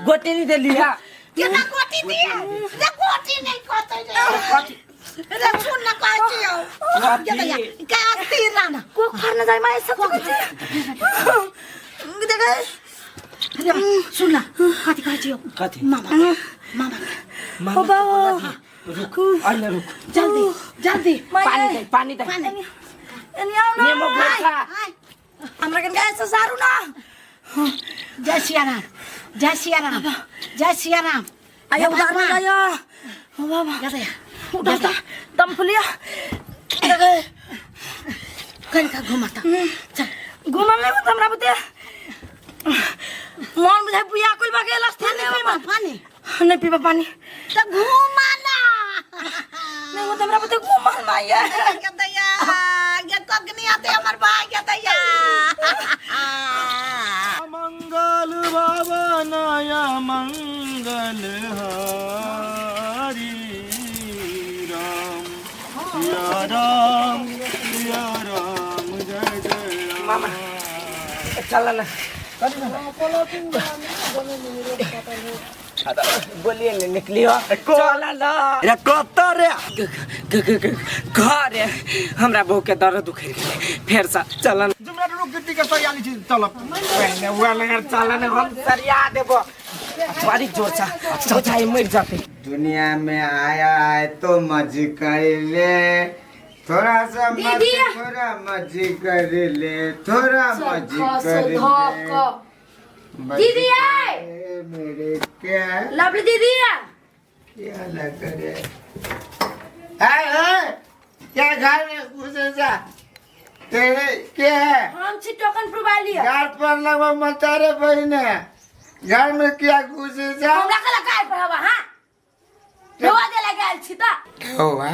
गोटी नहीं देली हा केना गोटी दिए रे गोटी नहीं कहते रे कथी रे सुन ना कहै छियौ गदया के अथी राना को फरने जाय माये सब कुछ देखे रे सुन ना कथी कहै छियौ कथी मामा मामा मामा ओ बाबा रुक अहिले रुक जल्दी जल्दी पानी दे पानी दे पानी एनी आउ ना नेमो घोर खा हमरा कन गए से सारू ना जय सिया राम जय सिया राम जय सिया राम आयो उधार में आयो ओ बाबा गदया उठा ता दम फुलिया देखे कनिका घुमाता चल घुमल नहीं होत हमरा बुते मन बुझाय बुया कुल बा गेल पानी स्थान पीबा पानी नहीं पीबा पानी तो घुमा ना नहीं होत हमरा बुते घुमल माया गदया ये कगनी आते हमर भाई गदया मंगल भवनय मंगल हरि राम सिया राम सिया राम जय जय राम मामा चल ना बोलिए ने निकलियो चल ना रे कत रे घर हमरा बहू के दर्द उखड़ गेलै फेर से चल न दू मिनट रुक गिट्टी के सरिया ली छी चल पहले हुआ लगर चल न हम सरिया देबो बड़ी जोर से सोचाई मर जाते दुनिया में आया है तो मजे कर ले थोड़ा सा मजे दीदी। थोड़ा मजे कर ले थोड़ा मजे कर ले मजे दीदी आए। कर ले, मेरे क्या लवली दीदी क्या लग करे ए ए क्या घर में घुसे जा तेरे क्या है हम छी टोकन प्रोवाइड लिया घर पर लगो मतारे बहने घर में क्या घुसे जा हमरा कला काय पर हवा हां रोवा दे लगे आयल छी त हुआ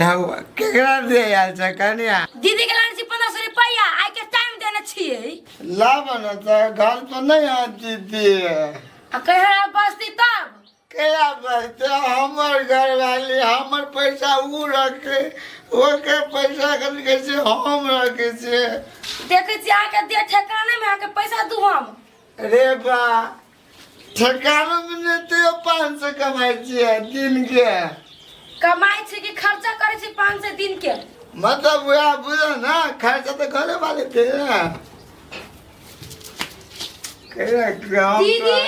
हुआ केकरा दे आयल छै कनिया दीदी के लान छी 1500 रुपया आइ के टाइम देने छियै लाभ न त घर पर नहीं आती थी आ कहिया बसती तब केया बचते हमर घर वाली हमर पैसा ऊ रखे ओके पैसा कन कैसे हम रखे छे देखै छी अहाँके दे ठेकाने में अहाँके पैसा दू हम रे बा ठेकानो में नहीं तो 500 कमाई छियै दिन के कमाइ छी कि खर्चा करै छी 500 दिन के मतलब वह बुझो ना खर्चा तो घरे वाले थे ना कहिया काम दीदी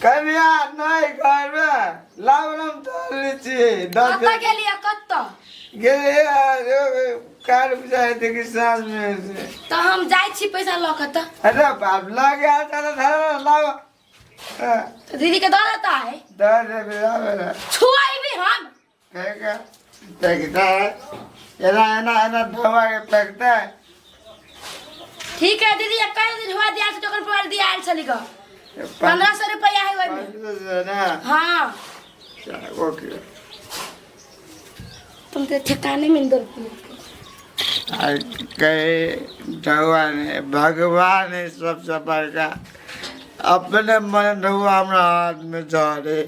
कन्या नहीं घर में लावणम तोड़ छी दस कतऽ गेलियै कतऽ गेले कार बुझाए थे कि साँझ में से तऽ हम जाइ छी पैसा लऽ कऽ तऽ अरे बाप लग गया था तो धरा लाओ तऽ दीदी के दऽ देता है दस रुपये लाओ छुआइबी हम फेंका फेंकता है एना एना एना दबा के फेंकता है ठीक है दीदी कल दिन हुआ दिया से टोकन पर दिया आयल छली ग 1500 रुपया है ओहिमे 500 ना हाँ चलो ओके तुम तो ठिकाने में दो कहे भगवान है भगवान है सबसे बड़का अपने मन रहुआ हमरा हाथ में झरे।